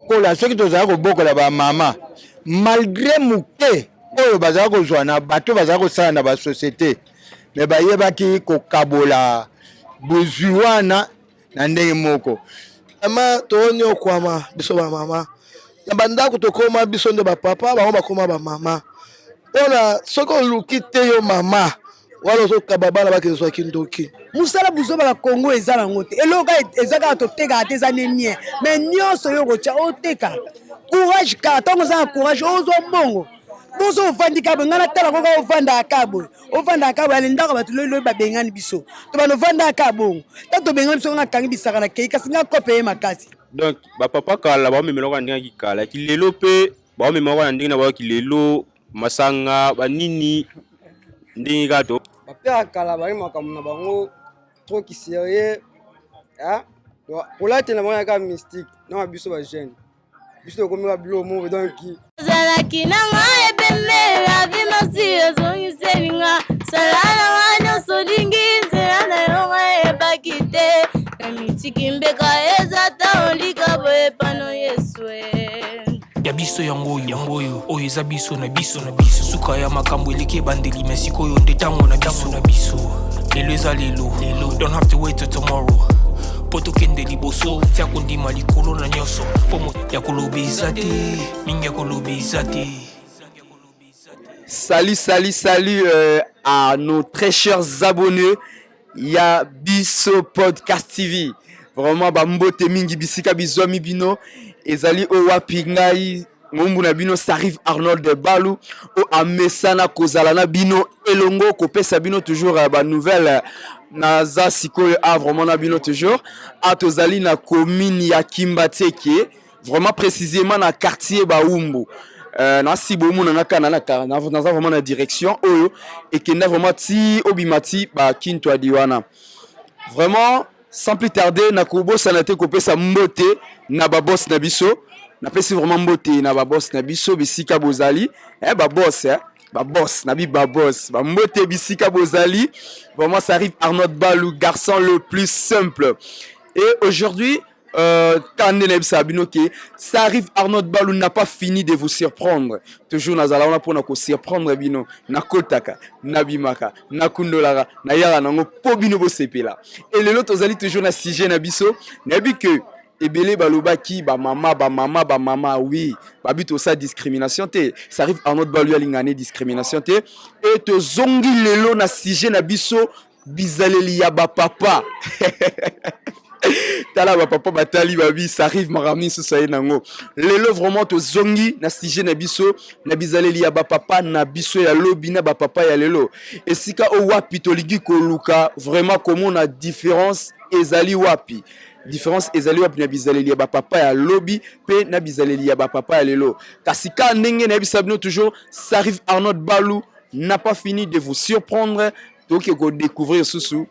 Kola soki tozala kobokola bamama malgré moke oyo bazala kozwa na bato bazala kosala na basociété, me bayebaki kokabola bozwi wana na ndenge moko. Mama, toonyokwama biso bamama na bandako, tokóma biso nde bapapa, bango bakóma bamama. Mpona soki oluki te, yo mama wana ozokaba bana bakezwaki ndoki. Mosala buzoba na Kongo eza nango te. Eloko eza kaka totekaka te, eza nenie me nyonso yo kotya oteka. Courage kaka, ntango oza na courage ozwa mbongo. Boso ovandi kaka boye, ngai natala koka ovandaka kaka boye, ovandaka kaka boye. Ale ndako bato loyi babengani biso, to bana ovandaka kaka bongo. Ntango tobengani biso, ngai nakangi bisaka na kei, kasi ngai kope ye makasi. Donc bapapa kala baomemelaka na ndenge ya kikala, kilelo mpe baomemelaka na ndenge na bayoki lelo, masanga banini, ndenge kaka to. Bapère ya kala baye makambo na bango trop ki sérieux, kolatela bango yaka mystique na biso bajeune, biso tokomi ba biloko moko donc. Ozalaki na ngai ebembe la vie, masi ozongiseli nga. Sala na ngai nyonso olingi, nzela na yo ngai eyebaki te. Na mitiki mbeka eza ta olika boye pano Yesu e. Ya biso yango oyo, yango oyo, oyo eza biso na biso na biso. Suka ya makambo eleki ebandeli, me sikoyo nde ntango na biso na biso. Lelo eza lelo lelo, don't have to wait till tomorrow mpo tokende liboso. Tia kondima likolo na nyonso, mpo ya koloba eza te mingi, ya koloba eza te. Salut, salut, salut à nos très chers abonnés ya Biso Podcast TV. Vraiment, bambote mingi bisika bizwami bino. Ezali o wapi, ngai ngumbu na bino Sarif Arnold Balu o amesana kozala na bino elongo, kopesa bino toujours ba nouvelle. Naza sikoyo a vraiment na bino toujours. A tozali na commune ya Kimbanseke, vraiment précisément na quartier Baumbu. Nasi bomona na kana naza vraiment na direction oyo ekenda vraiment ti obima ti bakintwadi wana. Vraiment, sans plus tarder, nakobosana te kopesa mbote na baboss na biso. Napesi vraiment mbote na baboss na biso bisika bozali, baboss, baboss na bi baboss, bambote bisika bozali. Vraiment, ça arrive Arnold Balou, garçon le plus simple. Et aujourd'hui, Kande nayebisaka bino ke ça arrive Arnold Balou n'a pas fini de vous surprendre. Toujours nazala wana mpona kosurprendre bino. Nakotaka, nabimaka, nakundolaka, nayaka nango mpo bino bosepela. E lelo tozali toujours na sujet na biso. Nayebi ke ebele balobaki bamama, bamama, bamama. Oui, babi tosala discrimination te. Ça arrive Arnold Balou alingana discrimination te. E tozongi lelo na sujet na biso, bizaleli ya bapapa. Tala, bapapa batali, babi ça arrive makambo misusu aye nango lelo. Vraiment, tozongi na sujet na biso na bizaleli ya bapapa na biso ya lobi na bapapa ya lelo. Esika oyo wapi tolingi koluka vraiment komona différence ezali wapi, différence ezali wapi na bizaleli ya bapapa ya lobi mpe na bizaleli ya bapapa ya lelo. Kasi ka ndenge nayebisa bino toujours, ça arrive Arnold Balou n'a pas fini de vous surprendre. Tokoki kodécouvrir susu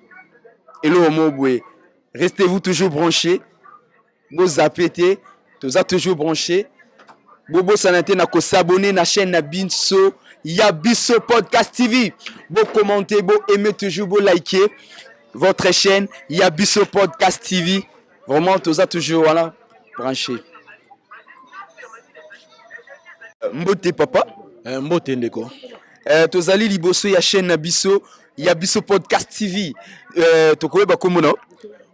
eloko moko boye. Restez-vous toujours branchés, bozape te, toza toujours branché. Bobosana te na kos'abonner na chaîne na biso ya Biso Podcast TV. Bocommenter, boaimer toujours, boliker votre chaîne ya Biso Podcast TV. Vraiment, toza toujours wana branché. Mbote papa. Mbote ndeko. Tozali liboso ya chaîne na biso ya Biso Podcast TV. Tokoyeba kombo na?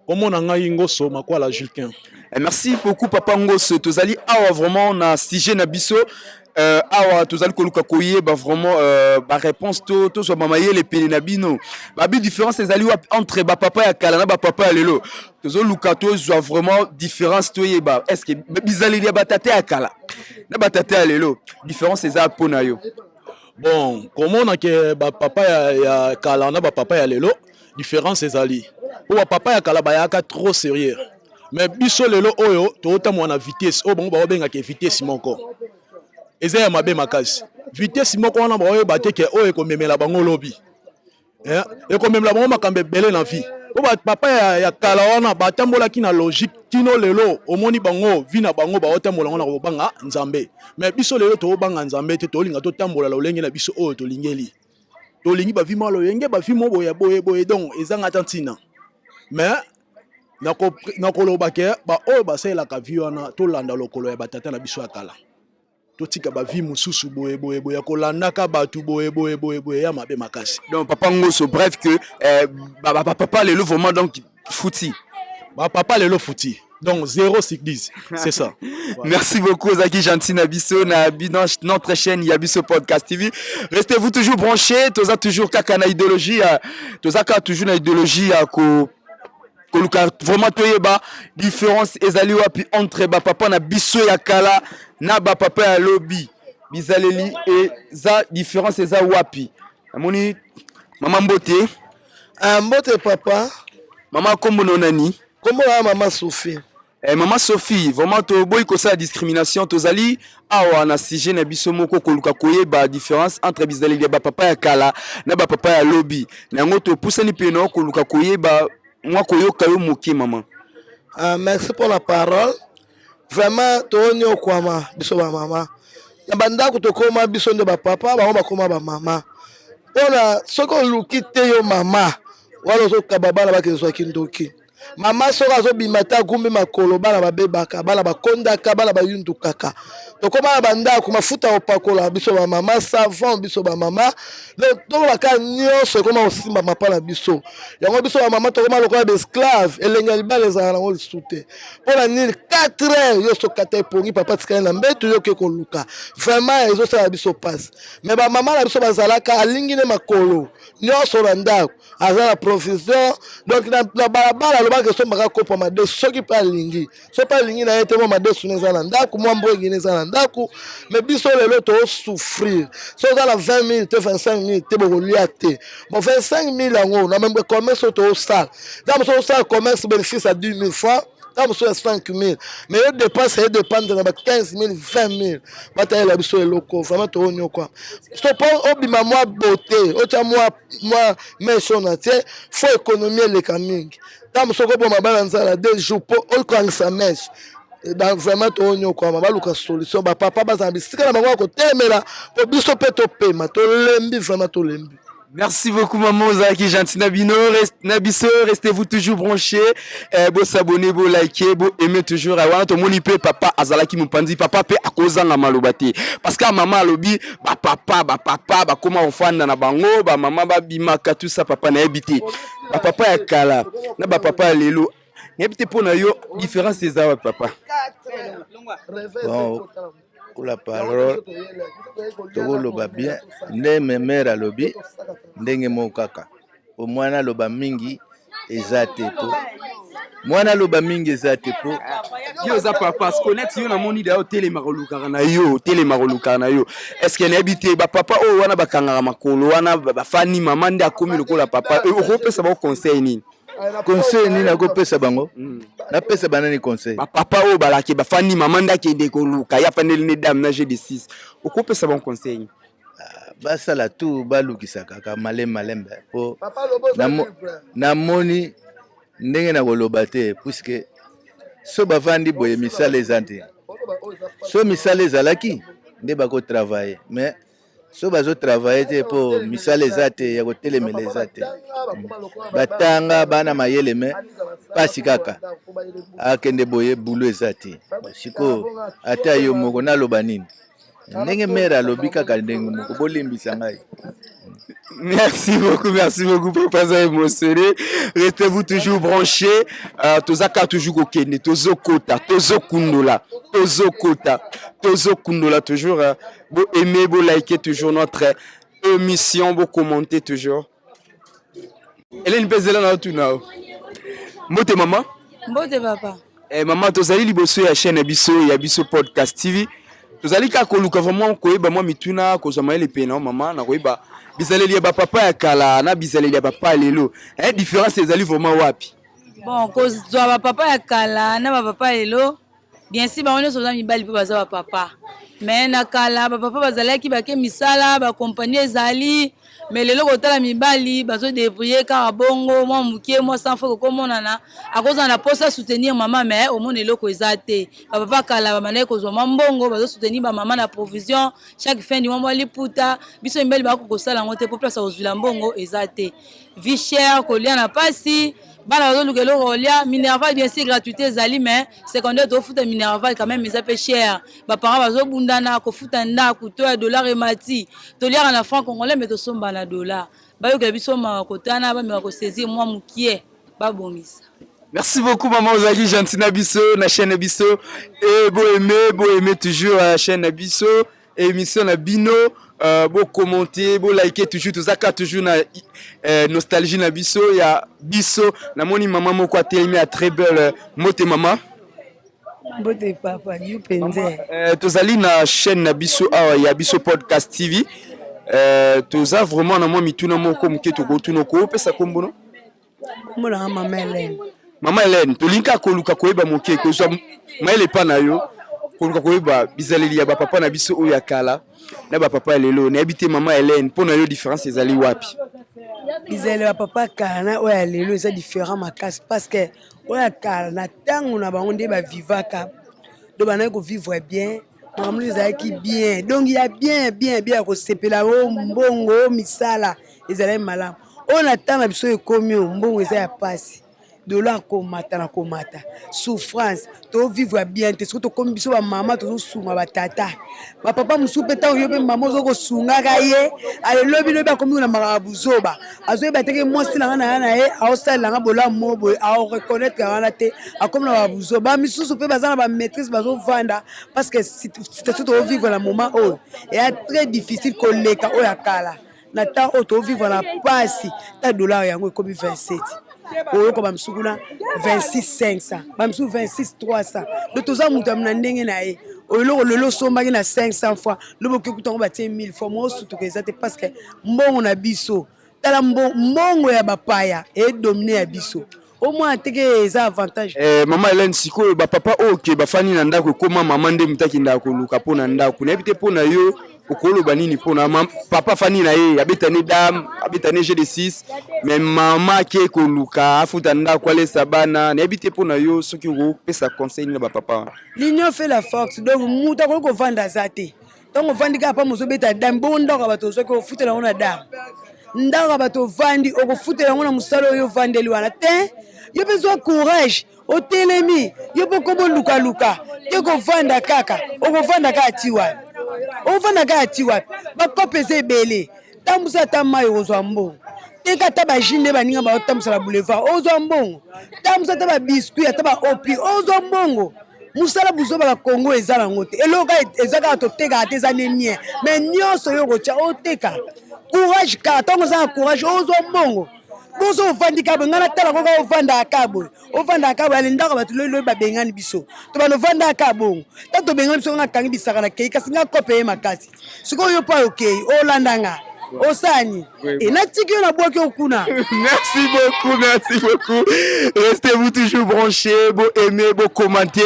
Kombo na ngai Ngoso Makwala Julquin. Merci beaucoup papa Ngoso. Tozali awa vraiment na sujet na biso. Awa tozali koluka koyeba vraiment baréponse to tozwa bamayele pene na bino. Babi différence ezali wapi entre bapapa ya kala na bapapa ya lelo? Tozoluka tozwa vraiment différence, toyeba est ce que bizaleli ya batata ya kala na batata ya lelo, différence eza mpo na yo? Bon, komona ke bapapa ya kala na bapapa ya lelo, différence ezali po bapapa ya kala bayaka trop sérieux, mais biso lelo oyo tootambola na vitesse oyo bango baobengaka vitesse moko eza ya mabe makasi. Vitesse moko wana baoyeba te ke oyo ekomemela bango lobi, ekomemela bango makambo ebele na vie. Po bapapa ya kala wana batambolaki na logique kino lelo omoni bango vie na bango baotambola ngo na kobanga Nzambe. Mais biso lelo toobanga Nzambe te, tolinga totambola lolenge na biso oyo tolingeli, tolingi bavie mwa loyenge, bavie mo boye boye boye, donc ezanga ata ntina. Mais Nakoloba ke baoyo basalelaka vie wana, tolanda lokolo ya batata na biso ya kala, totika bavie mosusu boye boye boye ya kolandaka bato boye boye boye boye ya mabe makasi. Donc papa Ngoso, bref que eh, bapapa lelo vraiment donc futi. Bapapa lelo futi, donc 0 sur 10, c'est ça. Voilà. Merci beaucoup ozalaki gentil na biso na notre chaîne ya Biso Podcast TV. Restez-vous toujours branchés, toza toujours kaka na idéologie, toza kaka toujours na idéologie ya ko koluka vraiment toyeba différence ezali wapi entre bapapa na biso ya kala na bapapa ya lobi. Bizaleli eza différence eza wapi? Namoni mama, mbote. Ah, mbote papa. Mama, kombo na nani? Kombo na mama Sophie. Eh, mama Sophie, vraiment toboyi kosala discrimination. Tozali awa na sujet na biso moko, koluka koyeba différence entre bizaleli ya bapapa ya kala na bapapa ya lobi. Na yango topusani peno koluka koyeba mwa koyoka yo moke, mama. Ah, merci pour la parole. Vraiment toonyokwama biso bamama na bandako, tokóma biso nde bapapa, bango bakóma bamama. Mpona soki oluki te yo mama wana, ozokaba bana bakezwaki ndoki. Mama soki azobima te, agumbi makolo, bana babebaka, bana bakondaka, bana bayundukaka. Tokóma na bandako, mafuta ya kopakola biso bamama, savon biso bamama, donc tolobaka nyonso ekóma kosimba mapa na biso. Yango biso bamama tokóma lokola baesclave. Elenge ya libala ezala nango lisusu te. Mpo na nini? 4 heures yo sokata epongi, papa tikali na mbeto, yo oke koluka. Vraiment ezosala biso mpasi. Mais bamama na biso bazalaka alingi ne makolo nyonso na ndako, aza na provision. Donc na balabala alobaka esombaka kopo madesu soki mpe alingi, soki mpe alingi na ye te, mwa madesu ne eza na ndako, mwa mbongi ne eza na ndako. Mais biso lelo tozosouffrir. So oza na 20 000 te, 25 000 te, bokolia te. Bon, 25 000 yango na même commerce oyo tozosala, ntango mosusu osala commerce, bénéfice ya 10 000 francs, ntango mosusu ya 5 000, mais yo dépense edépendre na ba 15 000, 20 000. Batayela biso eloko, vraiment toonyokwama. So mpo obima mwa beauté, otya mwa mèche na tie, faut économie eleka mingi. Ntango mosusu okoboma bana nzala 2 jours mpo okangisa mèche. Donc vraiment toonyokwama. Baluka solution, bapapa bazala bisika na bango ya kotelemela mpo biso mpe topema. Tolembi, vraiment tolembi. Merci beaucoup maman ozalaki gentil na bino na biso. Restez-vous toujours branchés, bo s'abonner, bo liker, bo aimer toujours. Wana tomoni mpe papa azalaki mopanzi, papa mpe akozanga maloba te, parce que mama alobi bapapa bapapa bakóma kofanda na bango, bamama babimaka, tout ça. Papa, nayebi te, bapapa ya kala na bapapa ya lelo, nayebi te, mpo na yo différence eza wapi, papa? Bon, pour la parole, tokoloba bien nde memere alobi ndenge moko kaka, po mwana aloba mingi eza te, po mwana aloba mingi eza te, po Yo oza papa sconete, yo namoni da otelemaka olukaka na yo, otelemaka olukaka na yo. Est ce que nayebi te, bapapa oyo wana bakangaka makolo wana, bafani mama nde akomi lokola papa, okopesa bango conseil nini? Conseil nini nakopesa bango? Napesa banani conseil? Bapapa oyo balaki bafandi, mama nde akende koluka, ye afandeli ne dame na g de 6, okopesa bango conseil nini? Basala tu, balukisa kaka malembe malembe, po namoni ndenge na koloba te, puisque so bavandi boye, misala eza te. So misala ezalaki nde bakotravaille, mais so bazotravaille te mpo misala eza te, ya kotelemela eza te. Batanga bana mayele, mais mpasi kaka akende boye, boulot eza te. Sikoyo ata yo moko naloba nini? Ndenge mare alobi kaka ndenge moko, bolimbisa ngai. Merci beaucoup, merci beaucoup, papa za émotionné. Restez-vous toujours branchés. Tozaka toujours kokende, tozokota, tozokundola, tozokota, tozokundola toujours. Bo aimer, bo liker toujours notre émission, bo commenter toujours. Hélène Pezela na tuna. Mbote maman. Mbote papa. Eh, mama, tozali liboso ya chaîne ya biso, ya Biso Podcast TV. Tozali kaka koluka vraiment koyeba mwa mituna, kozwa mayele mpe na mama na koyeba bizaleli ya bapapa ya kala na bizaleli ya bapapa ya lelo. Eh, différence ezali vraiment wapi? Bon, kozwa bapapa ya kala na bapapa ya lelo, bien sûr bango nyonso baza mibali mpe baza bapapa. Mais na kala bapapa bazalaki bake misala, bakompani ezali. Mais lelo kotala mibali bazodébrouille kaka bongo, mwa moke, mwa sans fois kokomonana, akozala na posa soutenir mama, mais omona eloko eza te. Bapapa kala babandaki kozwa mwa mbongo, bazosoutenir bamama na provision chaque fin du mois, mwa liputa. Biso mibali bakoki kosala yango te, po place ya kozwila mbongo eza te. Vie chère, kolia na pasi. Bana bazoluka eloko kolia, minerval bien sûr gratuité ezali mais secondaire tofuta minerval quand même eza pe cher. Ba parents bazobundana kofuta ndako to ya dollar emati. Toliaka na franc congolais mais tosomba na dollar. Bayokela biso mawa kotana bameka kosaisir mwa mokie babongisa. Merci beaucoup maman ozalaki gentil na biso na chaîne na biso et bo aimer bo aimer toujours la chaîne na biso émission na bino euh, bo commenter bo liker toujours tozaka toujours na euh, nostalgie na biso ya biso namoni maman moko atelemi ya très belle euh, mbote maman mbote papa yo mpenza euh, tozali na chaîne na biso awa ya biso podcast tv euh, toza vraiment na mwa mituna moko moke tokotuna okopesa kombo no Kombo na nga mama Helène. Mama Helène, tolingi kaka koluka koyeba moke, kozwa mayele epa na yo, koluka koyeba bizaleli ya bapapa na biso oyo ya kala na bapapa ya lelo. Nayebi te mama Helène, mpo na yo différence ezali wapi? Bizaleli ya papa kala na oyo ya lelo eza différent makasi parce que oyo ya kala na ntango na bango nde bavivaka donc bandaki kovivre bien makambo nyonso ezalaki bien donc ya bien bien bien ya kosepela o mbongo o misala ezalaki malamu oyo na ntango na biso ekomi oyo mbongo eza ya mpasi dollar komata na komata souffrance tovivre bien te soki tokomi biso bamama tozosunga batata bapapa mosusu mpe ntango yo mpe mama ozo kosungaka ye alelobi lobi akomi na makambo ya buzoba azoyeba teke mwasi na nga na ya na ye aosalela nga bolamu moko boye aoreconnaitre wana te akomi na babuzoba bamisusu mpe baza na bamaîtrise bazovanda parce que situation tozovivre na moment oyo eya très difficile koleka oyo ya kala na temps oyo tozovivre na mpasi ta dollar yango ekomi 27 oyoka bamisusu kuna 26 500 bamisusu 26 300 donc toza moto na ndenge na ye eloko lelo osombaki na 500 fois lobi okoki kuta yango batie 1000 fois mwa osutuka eza te parce que mbongo na biso tala mbongo ya bapaya edomine ya biso omwana teke eza avantage. Eh, mama Helène sikoyo bapapa oyo ke bafandi na ndako ekoma mama nde moto akendaka koluka mpo na ndako nayebi te mpo na yo okoloba nini mpo na papa afandi na ye abeta ne dame abeta ne jeu de 6 mais mama ake koluka afuta ndako alesa bana nayebi te mpo na yo soki okopesa conseil nini na bapapa wana. L'union fait la force donc moto akoki kovanda aza te ntango ovandi kaka pamba ozobeta dame bongo ndako ya bato ozwaki okofutela yango na dame ndako ya bato ovandi okofutela yango na mosala oyo ovandeli wana te yo mpe zwa courage otelemi yo mpe okoma olukaluka te kovanda kaka okovanda kaka ti wapi okovanda kaka ti wapi bakope eza ebele tambusa ata mai okozwa mbongo teka ata bajus nde baninga baotambusa na boulevard ozwa mbongo tambusa ata babiscuit ata baopi ozwa mbongo mosala buzoba na congo eza nango te eloko eza kaka totekaka te eza nde nie mais nyonso yo okotya oteka courage kaka ntango oza na courage ozwa mbongo boso ofandi kaka boye ngai natala kaka ofandaka kaka boye ofandaka kaka boye ale ndako bato loyi loyi babengani biso to bano ofandaka kaka bongo ntango tobengani biso ngai akangi bisaka na kei kasi ngai kope ye makasi sikoyo yo mpo okei olanda nga osani e natiki yo nabwaki yo kuna. Merci beaucoup, merci beaucoup. Restez-vous toujours branchés, bo aimer, bo commenter.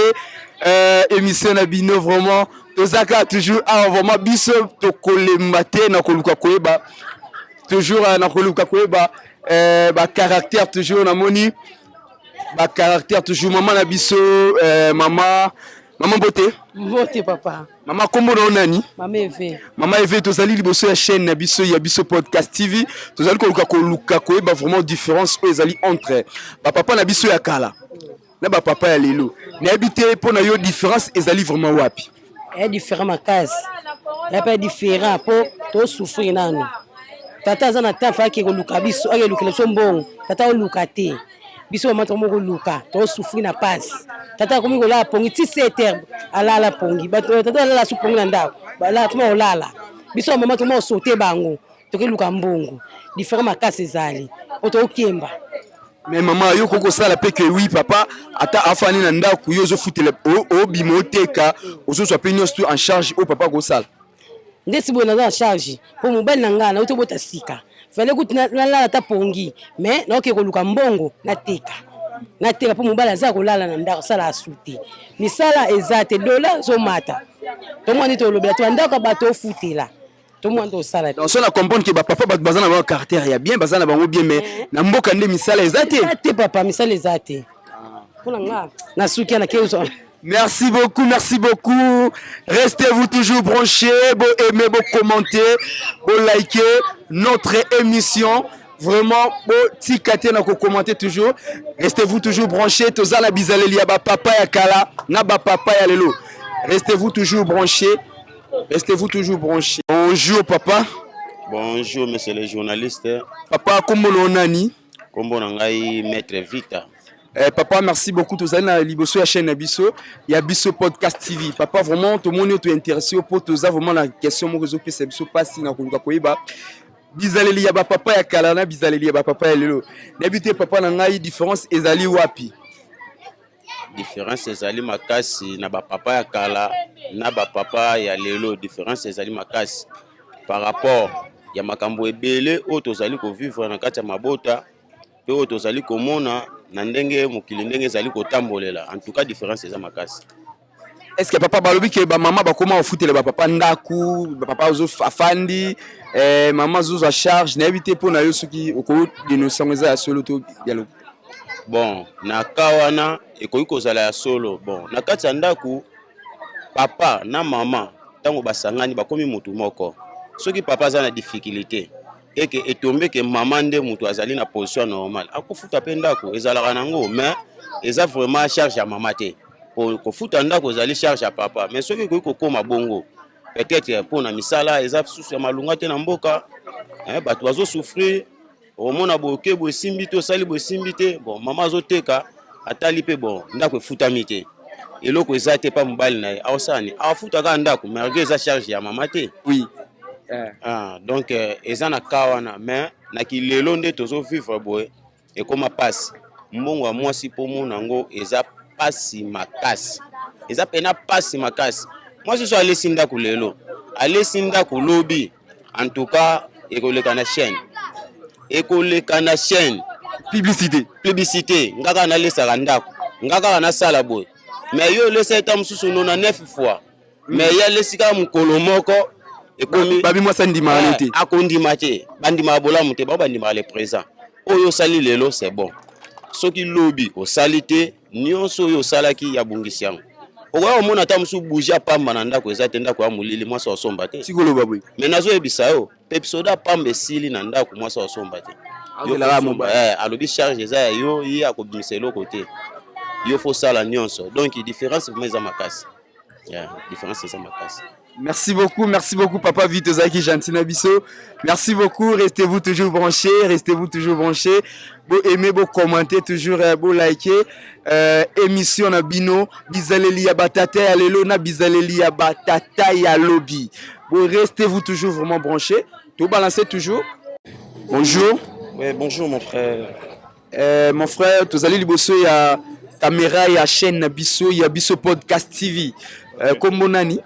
Euh, émission na bino vraiment tozaka toujours awa vraiment biso tokolemba te na koluka koyeba toujours euh, na koluka koyeba euh, ba caractère toujours namoni ba caractère toujours maman na biso euh, mama mama mbote mbote papa Mama kombo na yo nani? Mama Eve. Mama Eve tozali liboso ya chaîne na biso ya biso podcast TV tozali koluka koluka koyeba vraiment différence oyo ezali entre ba papa na biso ya kala na ba papa ya lelo. Nayebi te mpo na yo différence ezali vraiment wapi? Eya différent makasi. Ya pe différent po to souffrir nanu. Tata aza na temps faki koluka biso, akelukela biso mbongo. Tata oluka te. Biso mama tokomi koluka, to souffrir na pasi. Tata akomi kolala pongi ti 7 heures alala pongi. Bato tata alala su pongi na ndako. Balala tuma kolala. Biso mama tokomi kosote bango. Tokeluka mbongo. Différent makasi ezali. Po tokemba. Mais mama yo okoki kosala pe que oui papa ata afandi na ndako yo ozofutela obima oteka ozozwa pe nyonso tout en charge oyo papa akosala. Ndeti boye naza na charge po mobali na ngai nauti obota sika fallait kutu nalala ata pongi mais naoke koluka mbongo nateka nateka po mobali aza kolala na ndako asala asu te misala eza te dola ezomata tomwa nde tolobela to bandako ya bato ofutela tomwa nde osala te. So na comprendre que ba papa bato baza na bango caractère ya bien baza na bango bien mais na mboka nde misala eza te. Eza te papa misala eza te. Pona nga nasuki na kezo. Merci beaucoup, merci beaucoup. Restez-vous toujours branchés, beau aimer, beau commenter, beau liker notre émission. Vraiment, botika te na kocommenter toujours. Restez-vous toujours branchés. Toza na bizaleli ya bapapa ya kala na bapapa ya lelo. Restez-vous toujours branchés. Restez-vous toujours branchés. Bonjour papa. Bonjour monsieur le journaliste. Papa, kombo na yo nani? Kombo na ngai Maître Vita. Eh, papa, merci beaucoup. Tozali na liboso ya chaîne na biso, ya biso podcast TV. Papa, vraiment tomoni oyo tointeresse yo mpo toza vraiment na question moko ezopesa biso mpasi na koluka koyeba bizaleli ya bapapa ya kala na bizaleli ya bapapa ya lelo. Nayebi te papa na ngai, différence ezali wapi? Différence ezali makasi na bapapa ya kala na bapapa ya lelo. Différence ezali makasi par rapport ya makambo ebele oyo tozali kovivre na kati ya mabota mpe oyo tozali komona na ndenge mokili ndenge ezali kotambolela. En tout cas, différence eza makasi. Est ce que papa, balobi ke bamama bakóma kofutela bapapa ndako, bapapa afandi, mama azozwa charge? Nayebi te mpo na yo soki okodénoncer yango, eza ya solo to ya lokuta? Bon, na ka wana ekoki kozala ya solo. Bon, na kati ya ndako, papa na mama ntango basangani bakomi motu moko. Soki papa aza na difficulté eke etombe ke mama nde moto azali na position normale, akofuta mpe ndako, ezalaka nango. Mais eza vraiment charge ya mama te. Kofuta ndako ezali charge ya papa. Mais soki ekoki kokóma bongo, peut-être mpona misala eza susu ya malunga te na mboka, bato bazosouffrir. Omona boye, oke boye, esimbi te, osali boye, esimbi te. Bon, mama azoteka, atali mpe, bon, ndako efutami te, eloko eza te pa mobali na ye, aosala nini? Afuta kaka ndako malgré eza charge ya mama te. Ah, donc eza na ka wana. Mais na kilelo nde tozovivre boye, ekóma mpasi. Mbongo ya mwasi mpo mona yango eza pasi makasi, eza pena pasi makasi. Mwasi so alesi ndako lelo, alesi ndako lobi, en tout cas ekoleka na chaîne, ekoleka na chaîne. Publicité. Publicité. Nga kaka nalesaka ndako, nga kaka nasala boye. Mais yo olesa eta mosusu nona neuf fois, mais ye alesi kaka mokolo moko, ekomi babi mwasi andimaka te. Akondima te. Bandimaka bolamu te. Bao bandimaka le présent. Oyo osali lelo, c'est bon. Soki lobi osali te, nyonso oyo osalaki ya bungisi yango. Okoya komona ata mosusu bougie apamba na ndako eza te, ndako ya molili, mwasi osomba te. Sikoloba boye. Mais nazoyebisa yo, pepsoda pamba esili na ndako, mwasi osomba te. Alobi charge eza ya yo, ye akobimisa eloko te, yo faut sala nyonso. Donc différence vraiment eza makasi, yeah, différence eza makasi. Merci beaucoup, merci beaucoup Papa Vito Zaki gentil na biso. Merci beaucoup, restez-vous toujours branchés, restez-vous toujours branchés. Bo aimer, bo commenter toujours, bo liker. Émission na bino, bizaleli ya batata ya lelo na bizaleli ya batata ya lobi. Bo restez-vous toujours vraiment branchés. Tout balancer toujours. Bonjour. Ouais, bonjour mon frère. Mon frère, tozali liboso ya caméra ya chaîne na biso, ya biso podcast TV. Kombo nani?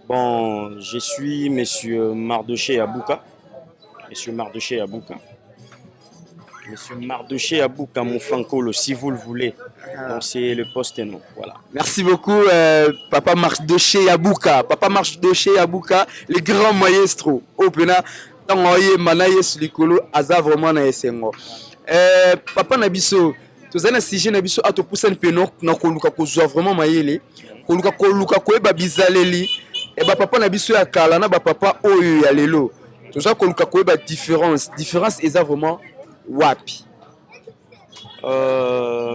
Bon, je suis Monsieur Mardoché Abouka. Monsieur Mardoché Abouka. Monsieur Mardoché Abouka Moufankolo, si vous le voulez. Donc c'est le poste nom. Voilà. Merci beaucoup, Papa Mardoché Abouka. Papa Mardoché Abouka, le grand maestro. Opena, ntango oyemba na Yesu likolo, aza vraiment na esengo. Papa na biso, tozali na sujet na biso atopusani mpe na koluka kozwa vraiment mayele, koluka koyeba bizaleli ya bapapa na biso ya kala na bapapa oyo ya lelo. Toza koluka koyeba différence. Différence eza vraiment wapi?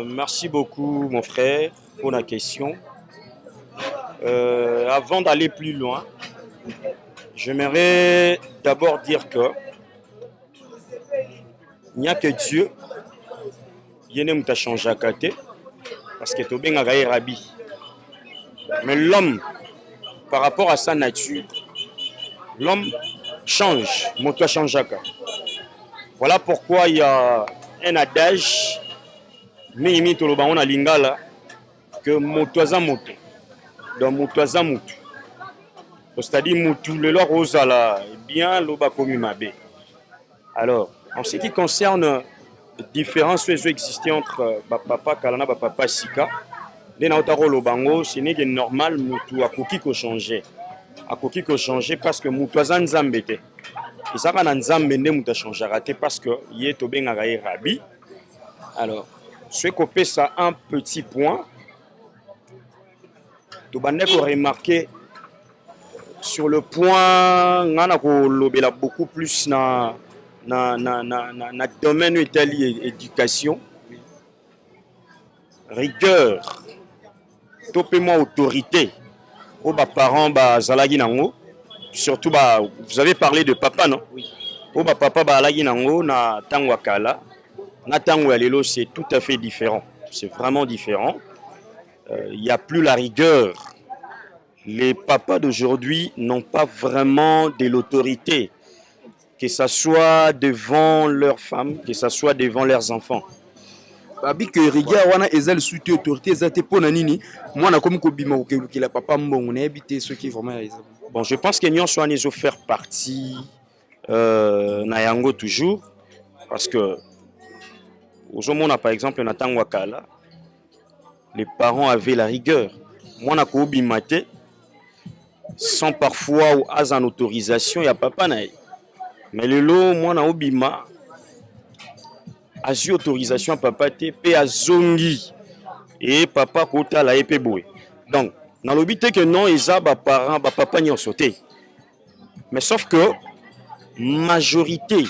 Merci beaucoup mon frère pour la question. Avant d'aller plus loin, j'aimerais d'abord dire que il n'y a que Dieu, ye nde moto achangeaka te, parce que tobengaka ye rabbi. Mais l'homme, par rapport à sa nature, l'homme change, moto achangeaka. Voilà pourquoi il y a un adage mingi toloba ngo na lingala que moto aza moto. Donc moto aza motu, c'est-à-dire motu lelo akozala bien, lobi akomi mabe. Alors, en ce qui concerne différence oyo ezoexiste entre bapapa kala na bapapa sika, nde nauta koloba yango, ce n'est que normal. Motu akoki kochanger, akoki kochanger, parce que motu aza nzambe te. Ezaka na nzambe nde moto achangeaka te, parce que ye tobengaka ye rabbi. Alors, soki kopesa un petit point, tobandaki koremarquer sur le point, nga na kolobela beaucoup plus na na, na, na, na, na domaine oyo etali éducation, rigueur to mpe mwa autorité oyo baparents bazalaki nango, surtout ba, vous avez parlé de papa, non? Oui. Oyo bapapa bazalaki nango na ntango ya kala na ntango ya lelo, c'est tout à fait différent, c'est vraiment différent. Il y a plus la rigueur. Les papas d'aujourd'hui n'ont pas vraiment de l'autorité, que ça soit devant leurs femmes, que ça soit devant leurs enfants. Babi ke rigueur wana eza lisusu te, autorité eza te. Mpo na nini mwana akomi kobima kokelukela papa mbongo? Nayebi te soki vraiment eza. Bon, je pense que nyonso wana ezofaire partie na yango toujours, parce que ozomona, par exemple, na ntango ya kala, les parents avaient la rigueur. Mwana kobima te sans parfois aza na autorisation ya papa na ye. Mais lelo mwana obima, azwi autorisation ya papa te, mpe azongi e papa kotala ye mpe boye. Donc nalobi te ke non, eza baparent, bapapa nyonso te, mais sauf que majorité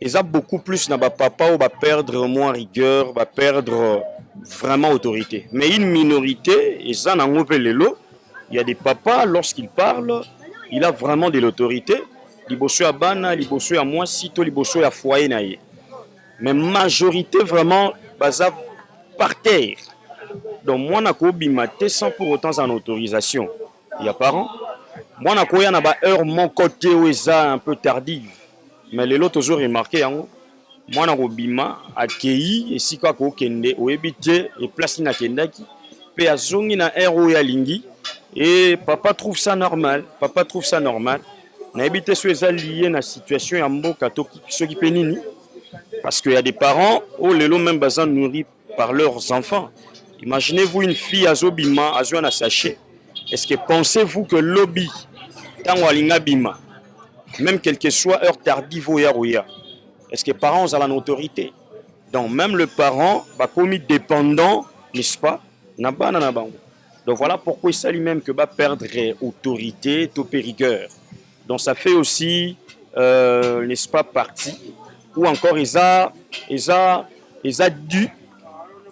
eza beaucoup plus na bapapa oyo baperdre moins rigueur, baperdre vraiment autorité. Mais une minorité eza nango mpe. Lelo il y a des papas, lorsqu'il parle, il a vraiment de l'autorité liboso ya bana, liboso ya mwasi to liboso ya foyer na ye. Mais majorité vraiment baza par terre. Donc mwana kobima te sans pour autant aza na autorisation ya parent. Mwana koya na baheure moko te oyo eza un peu tardive. Mais lelo tozo remarquer yango, mwana kobima, akei esika kokende, oyebi te eplace nini akendaki, mpe azongi na heure oyo alingi, et papa trouve ça normal, papa trouve ça normal. Nayebi te so eza lié na situation ya mboka to soki mpe nini, parce que y a des parents oyo lelo même baza nourris par leurs enfants. Imaginez-vous une fille azobima, azwa na sachet. Est-ce que pensez-vous que lobi ntango alingi abima, même quelle que soit heure tardive oyo akoya, est-ce que parents ozala na autorité? Donc même le parent bakomi dépendant, n'est-ce pas, na bana na bango. Donc voilà pourquoi esali même que baperdre autorité to mpe rigueur. Donc ça fait aussi n'est-ce pas, partie ou encore eza dû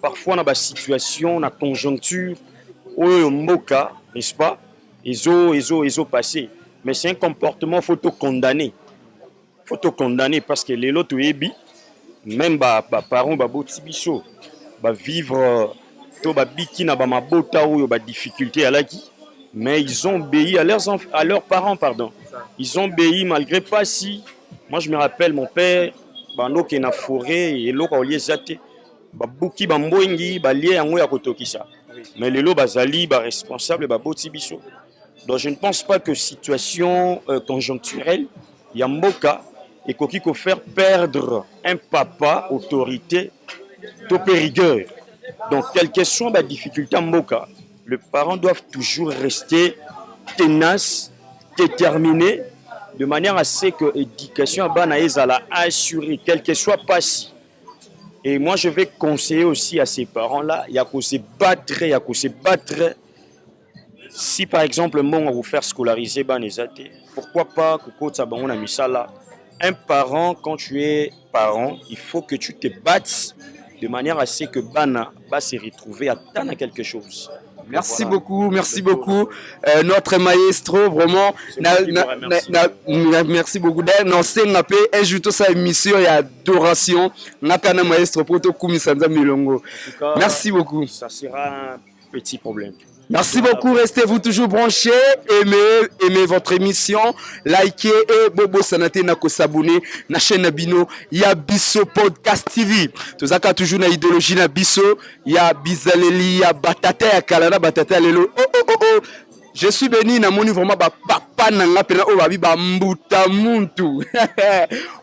parfois na basituation, na conjoncture oyo mboka, n'est-ce pas, ezo passer. Mais c'est un comportement, faut to condamner, faut to condamner, parce que lelo toyebi même baparent baboti biso bavivre to babiki na bamabota oyo badifficulté alaki, mais ils ont obéi à leurs parents, pardon, ils ont obéi malgré pasi. Moi, je me rappelle mon père bandoke na forêt, eloko akolia eza te, babuki bambwengi, balie yango ya kotokisa. Mais lelo bazali baresponsable, baboti biso. Donc je ne pense pas que situation conjoncturelle ya mboka ekoki kofaire perdre un papa autorité to mpe rigueur. Donc quelle que soit badifficulté ya mboka, les parents doivent toujours rester tenaces, déterminés, de manière à ce que éducation ya bana ezala assurée, quel que soit pasi. Et moi, je vais conseiller aussi à ces parents-là ya ko se battre, ya ko se battre. Si par exemple mbongo vous faire scolariser bana eza te, pourquoi pas kokotisa bango na misala? Un parent, quand tu es parent, il faut que tu te battes de manière à ce que bana va se retrouver ata na quelque chose. Merci beaucoup, merci beaucoup. Notre maestro, vraiment. Na, na, na, na, merci beaucoup. D'ailleurs, nasenga pe un jour tosala émission ya adoration. Ngaka na maestro po tokumisa Nzambe elongo. Merci beaucoup. Ça sera un petit problème. Merci beaucoup, restez-vous toujours branchés, aimez, aimez votre émission, likez et bobosana te na s'abonner na chaîne na bino ya Biso Podcast TV. Tozaka toujours na idéologie na biso, ya bizaleli ya batata ya kala na batata ya lelo. Oh oh oh oh. Je suis béni, namoni vraiment ba papa na nga pena oyo babi ba mbuta muntu.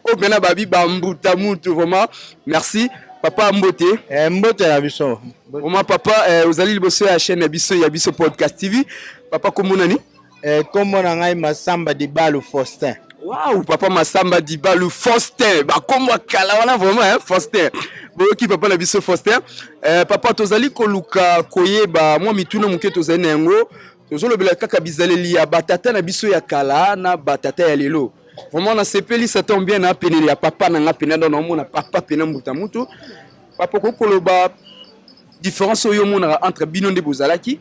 Oyo pena babi ba mbuta muntu vraiment. Merci papa, mbote. Eh, mbote na biso. Vraiment papa, eh, ozali liboso ya chaîne ya biso, ya Biso Podcast TV. Papa, kombo nani? Eh, kombo na ngai Masamba Dibalu Faustin. Waouh, papa Masamba Dibalu Faustin. Bakombo ya kala wana vraiment, hein, Faustin. Boyoki papa na biso Faustin. Eh, papa, tozali koluka koyeba mwa mituna moke tozali na yango. Tozolobela kaka bizaleli ya batata na biso ya kala na batata ya lelo. Vraiment nasepeli, ça tombe bien na pene ya papa na nga pene, donc naomona papa pene mbuta mutu. Papa, okoki koloba différence oyo omonaka entre bino nde bozalaki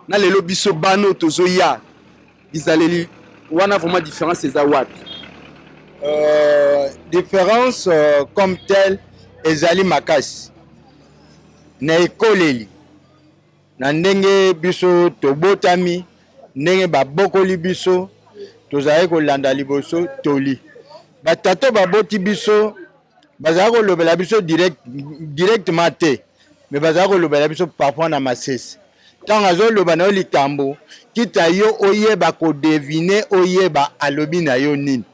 na lelo biso bano tozoya, bizaleli wana, vraiment différence eza wapi? Différence comme telle ezali makasi na ekoleli, na ndenge biso tobotami, ndenge babokoli biso. Tozalaki kolanda liboso toli. Batata baboti biso bazalaki kolobela biso directement te, mais bazalaki kolobela biso parfois na masese. Ntango azoloba na yo likambo, kita yo oyeba kodeviner, oyeba alobi na yo nini.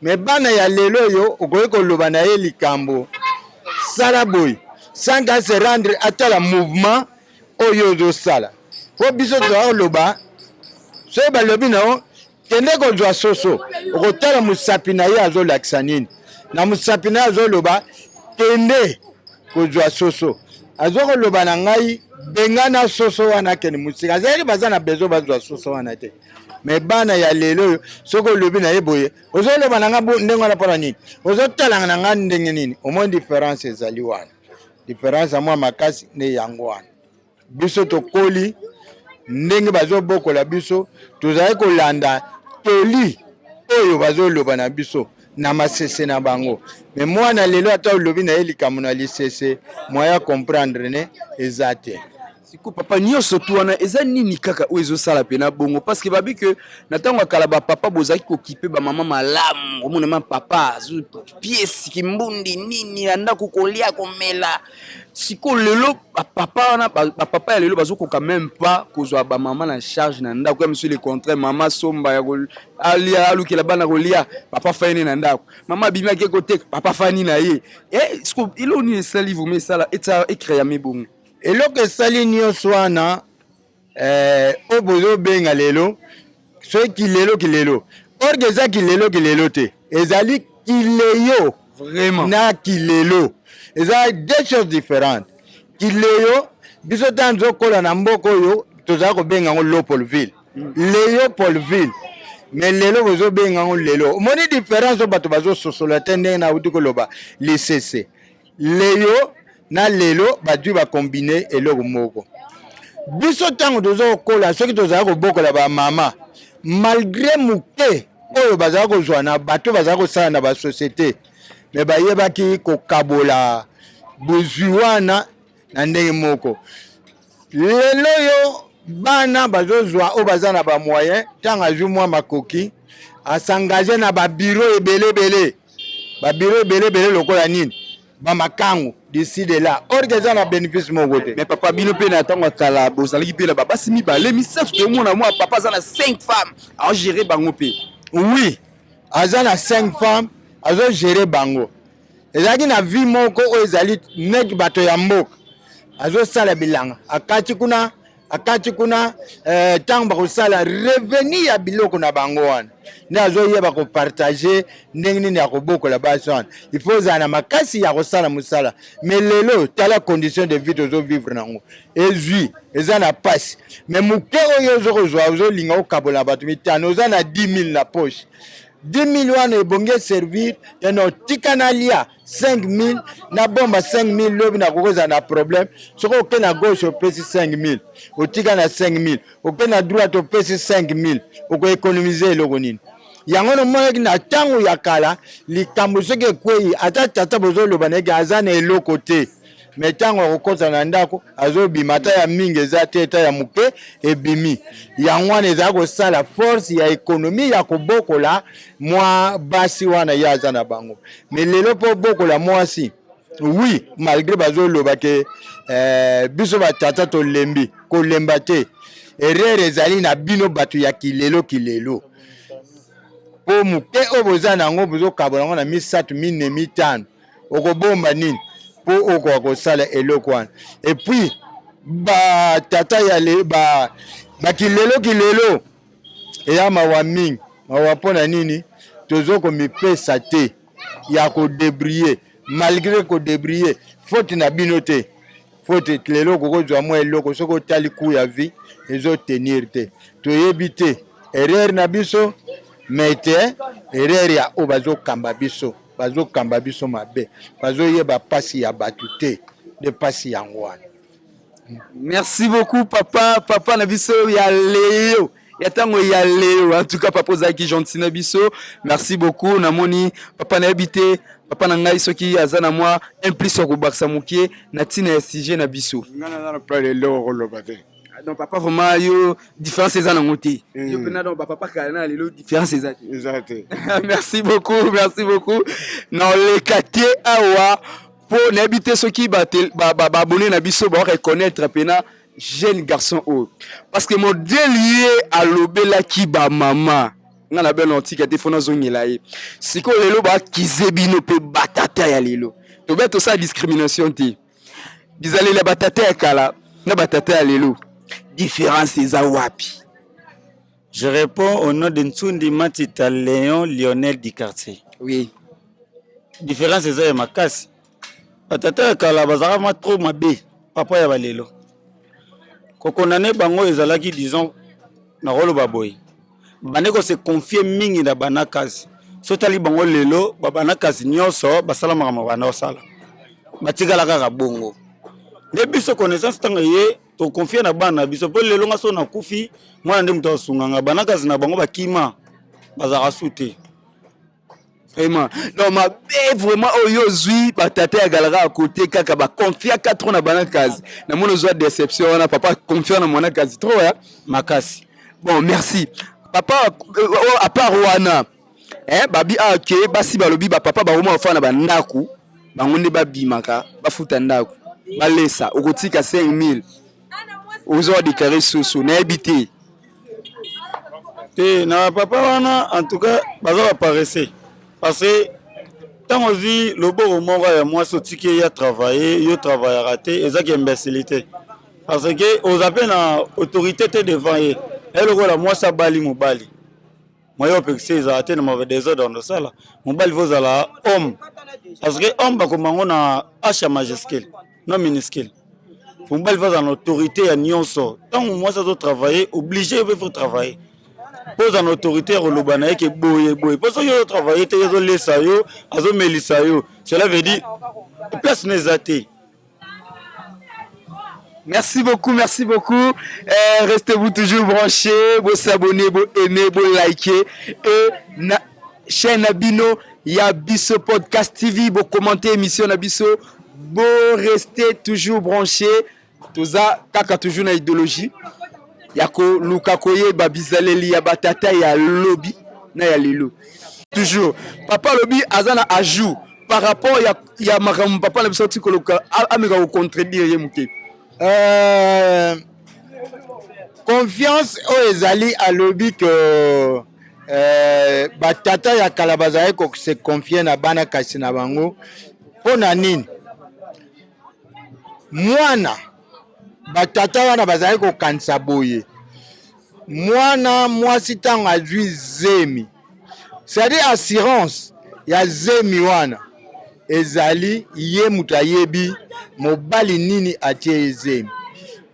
Mais bana ya lelo oyo, okoki koloba na ye likambo, sala boye, sans ka se rendre, atala mouvement oyo ozosala. Mpo biso tozala koloba, soki balobi na yo kende kozwa soso, okotala mosapi na ye azolakisa nini na mosapi na ye. Azoloba kende kozwa soso, azokoloba na ngai bengana soso wana, akende mosika. Azalaki baza na besoin bazwa soso wana te. Mais bana ya lelo oyo, soki olobi na ye boye, ozoloba na nga ndenge wana mpona nini? Ozotalanga na nga ndenge nini? Omoni différence ezali wana, différence ya mwa makasi nde yango wana. Biso tokoli ndenge bazobokola biso, tozali kolanda toli oyo bazoloba na biso na masese na bango. Mais mwana lelo, ata olobi na ye likambo na lisese, moyen comprendre ne eza te. Siko papa, nyonso tu wana eza nini kaka oyo ezosala pena bongo? Parce que babi ke na ntango ya kala, bapapa bozalaki kokipe bamama malamu. Omona ma papa piesi kimbundi nini na ndako, kolia, komela. Sikoyo lelo bapapa wana, bapapa ya lelo bazokoka même pas kozwa bamama na charge na ndako ya monsieur. Le contraire, mama somba ya alia, alukela bana kolia, papa fani na ndako. Mama abimi, ake koteka, papa fani na ye. Siko eloko nini esali vraiment esala ecréame bongo? Eloko esali nyonso wana, oyo bozobenga lelo soki kilelo kilelo, or que eza kilelo kilelo te, ezali kileyo. Vraiment. Na kilelo eza deux choses différentes. Kileyo, biso ntango tozokola na mboka oyo, tozala kobenga yango Léopoldville, Léopoldville. Mais lelo bozobenga yango lelo. Omoni différence oyo bato bazososola te, ndenge nauti koloba lisese leyo na lelo, bazwi bacombiner eloko moko. Biso ntango tozokola, soki tozala kobokola bamama, malgré moke oyo bazala kozwa na bato bazala kosala na basociété, mais bayebaki kokabola bozwi wana na ndenge moko. Lelo oyo bana bazozwa oyo baza na bamoyen, ntango azwi mwa makoki, as'engager na babureau ebele ebele, babureau ebele ebele lokola nini, bamakangu d'ici de là, or que eza na bénéfice moko te. Mais papa, bino mpe na ntango ya kala bozalaki mpe na babasi mibale, misato. Tomona mwa papa aza na 5 femmes, aogérer bango mpe. Oui, aza na 5 femmes, azogérer bango. Ezalaki na vie moko oyo ezali neti bato ya mboka, azosala bilanga, akati kuna, akati kuna. Ntango bakosala revenu ya biloko na bango wana, nde azoyeba kopartager ndenge nini ya kobokola basi wana. Il faut ozala na makasi ya kosala mosala. Mais lelo, tala condition de vie tozovivre nango, ezwi eza na pasi. Mais moke oyo ozokozwa, ozolinga okabola bato mitano. Oza na 10 000 na poche, 10 000 wana ebongi eservir tene otika nalia 5 000, nabomba 5 000, lobi nakoki kozala na problème. Soki oke na gauche, opesi 5 000, otika na 5 000, oke na droite, opesi 5 000, okoéconomiser eloko nini? Yango nomonaki na ntango ya kala, likambo soki ekwei, ata tata bozoloba na eke aza na eloko te, mais ntango akokɔta na ndako, azobima, ata ya mingi eza te, ata ya moke ebimi. Yango wana ezala kosala force ya économie ya kobokola mwa basi wana ye aza na bango. Mais lelo, mpo bokola mwasi, oui, malgré bazoloba ke biso batata tolembi, kolemba te. Erreur ezali na bino bato ya kilelo kilelo, mpo moke oyo boza na yango, bozokabola yango na misato, mine, mitano. Okobomba nini mpo okoka kosala eloko wana? Et puis batata ya le, ba, bakilelo kilelo eya mawa mingi. Mawa mpo na nini? Tozokomipesa te ya kodébrouiller. Malgré kodébrouiller, faute na bino te, faute lelo okokozwa mwa eloko, soki otali coût ya vie ezotenir te. Toyebi te erreur na biso. Mais te erreur ya oyo bazokamba biso, bazokamba biso mabe, bazoyeba mpasi ya bato te, nde mpasi yango wana. Merci beaucoup papa, papa na biso ya Leo. Ya tango ya Leo. En tout cas papa ozalaki gentil na biso. Merci beaucoup. Namoni papa nayebi te papa na ngai soki aza na mwa un plus ya kobakisa mokie na ntina ya sujet na biso. Nga naza na plan eloko koloba te. Ah, donc papa vraiment yo différence eza nango te. Yo pena donc ba papa kala na lelo différence eza te. Eza te. Merci beaucoup, merci beaucoup. Na oleka te awa po nayebi te soki ba ba ba abonné na biso ba reconnaître pena jeune garçon oyo. Parce que modèle ye alobelaki ba mama nga na bino tika te fona zongela ye. Sikoyo lelo ba kize bino pe batata ya lelo. Tobe tosala discrimination te. Bizaleli ya batata ya kala na batata ya lelo différence eza wapi? Je réponds au nom de Ntsundi Matita Léon Lionel du quartier. Oui. Différence eza ya makasi. Batata ya kala bazalaka mwa trop mabe papa ya balelo. Kokondane bango ezalaki disons nakoloba boye. Bande ko se confier mingi na banakasi. So tali bango lelo ba banakasi nyonso basala makambo banda kosala. Batikala kaka bongo. Nde biso connaissance ntango eye tokonfie na bana na biso mpo lelo nga so nakufi mwana nde moto asunga nga banakasi na bango bakima bazalaka su te. Vraiment. Donc mabe vraiment oyo ozwi batata ya galaka ya kote kaka ba confiaka trop na banakazi. Namoni ozwa déception wana papa confia na mwanakazi trop hein? Makasi. Bon merci. Papa euh, à part wana hein, babi ah, ke basi balobi ba papa bakoma bafana na bandako bango nde babimaka bafuta ndako balesa okotika 5000 ozo déclarer susu nayebi te. Te na papa wana en tout cas baza ba paresseux parce que ntango ozwi loboko moko ya mwasi otiki ye ya travailler yo travaillaka te eza ki imbécilité parce que oza mpe na autorité te devant ye ye lokola mwasi abali mobali moyen opekisa ezala te na mauvais desordre osala mobali fo ozala homme parce que homme bakoma yango na h ya majuscule non minuscule mobali fo azala na autorité ya nyonso ntango mwasi azotravaille oblige yo mpe fo travaille mpo oza na autorité ya koloba na ye ke boye boye mpo soki ozotravaille te ye azolesa yo azomelisa yo cela veut dire place na eza te. Merci beaucoup, merci beaucoup. Eh, restez-vous toujours branchés, vous s'abonner, vous aimer, vous liker. Et na chaîne Abino, il y a Bisso Podcast TV, vous commentez émission na biso, vous restez toujours branchés. Toza kaka toujours na idéologie. Ya ko luka koyeba bizaleli ya batata ya lobi na ya lelo. Toujours. Papa lobi aza na ajout par rapport ya, ya makambo papa na biso auti koloka ameka kocontredire ye moke. Euh, confiance oyo ezali alobi ke euh, batata ya kala bazalaki kose confie na bana kasi na bango mpo na nini mwana batata wana bazalaki kokanisa boye mwana mwasi ntango azwi zemi c'est-à-dire assurance ya zemi wana ezali ye moto ayebi mobali nini atie ye zemi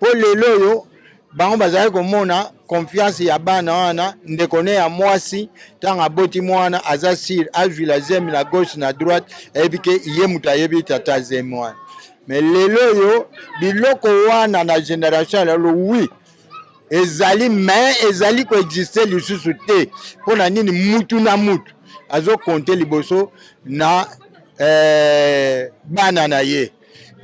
mpo lelo oyo bango bazali komona confiance ya bana wana ndeko ne ya mwasi ntango aboti mwana aza sire azwila zemi na gauche na droite ayebi ke ye moto ayebi tata zemi wana me lelo oyo biloko wana na generation ya lelo wi ezali me ezali koexiste lisusu te mpo na nini mutu na mutu azokonte liboso na eh, bana na ye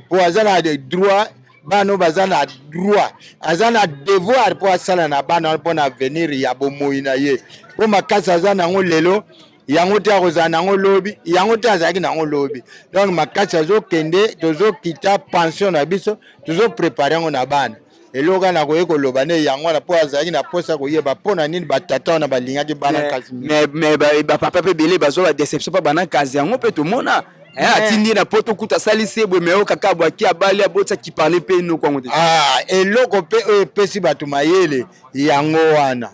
mpo aza na droit bana oyo baza na droit aza na devoir mpo asala na bana wana mpo na avenir ya bomoi na ye mpo makasi aza na yango lelo yango te akozala na yango lobi yango te azalaki na yango lobi donc makasi azokende tozokita pension na biso tozoprepare yango na bana eloko wana nakoki koloba nde yango wana mpo azalaki na mposa koyeba mpo na nini batata wana balingaki bana kasi mais bapapa mpe ebele bazwa badeception mpa bana kasi yango mpe tomona eh, atindi ye na poto kuta asalisi ye boye me oyo kaka abwaki abali aboti akipale mpe enoko yango te ah, eloko mpe oyo epesi bato mayele yango wana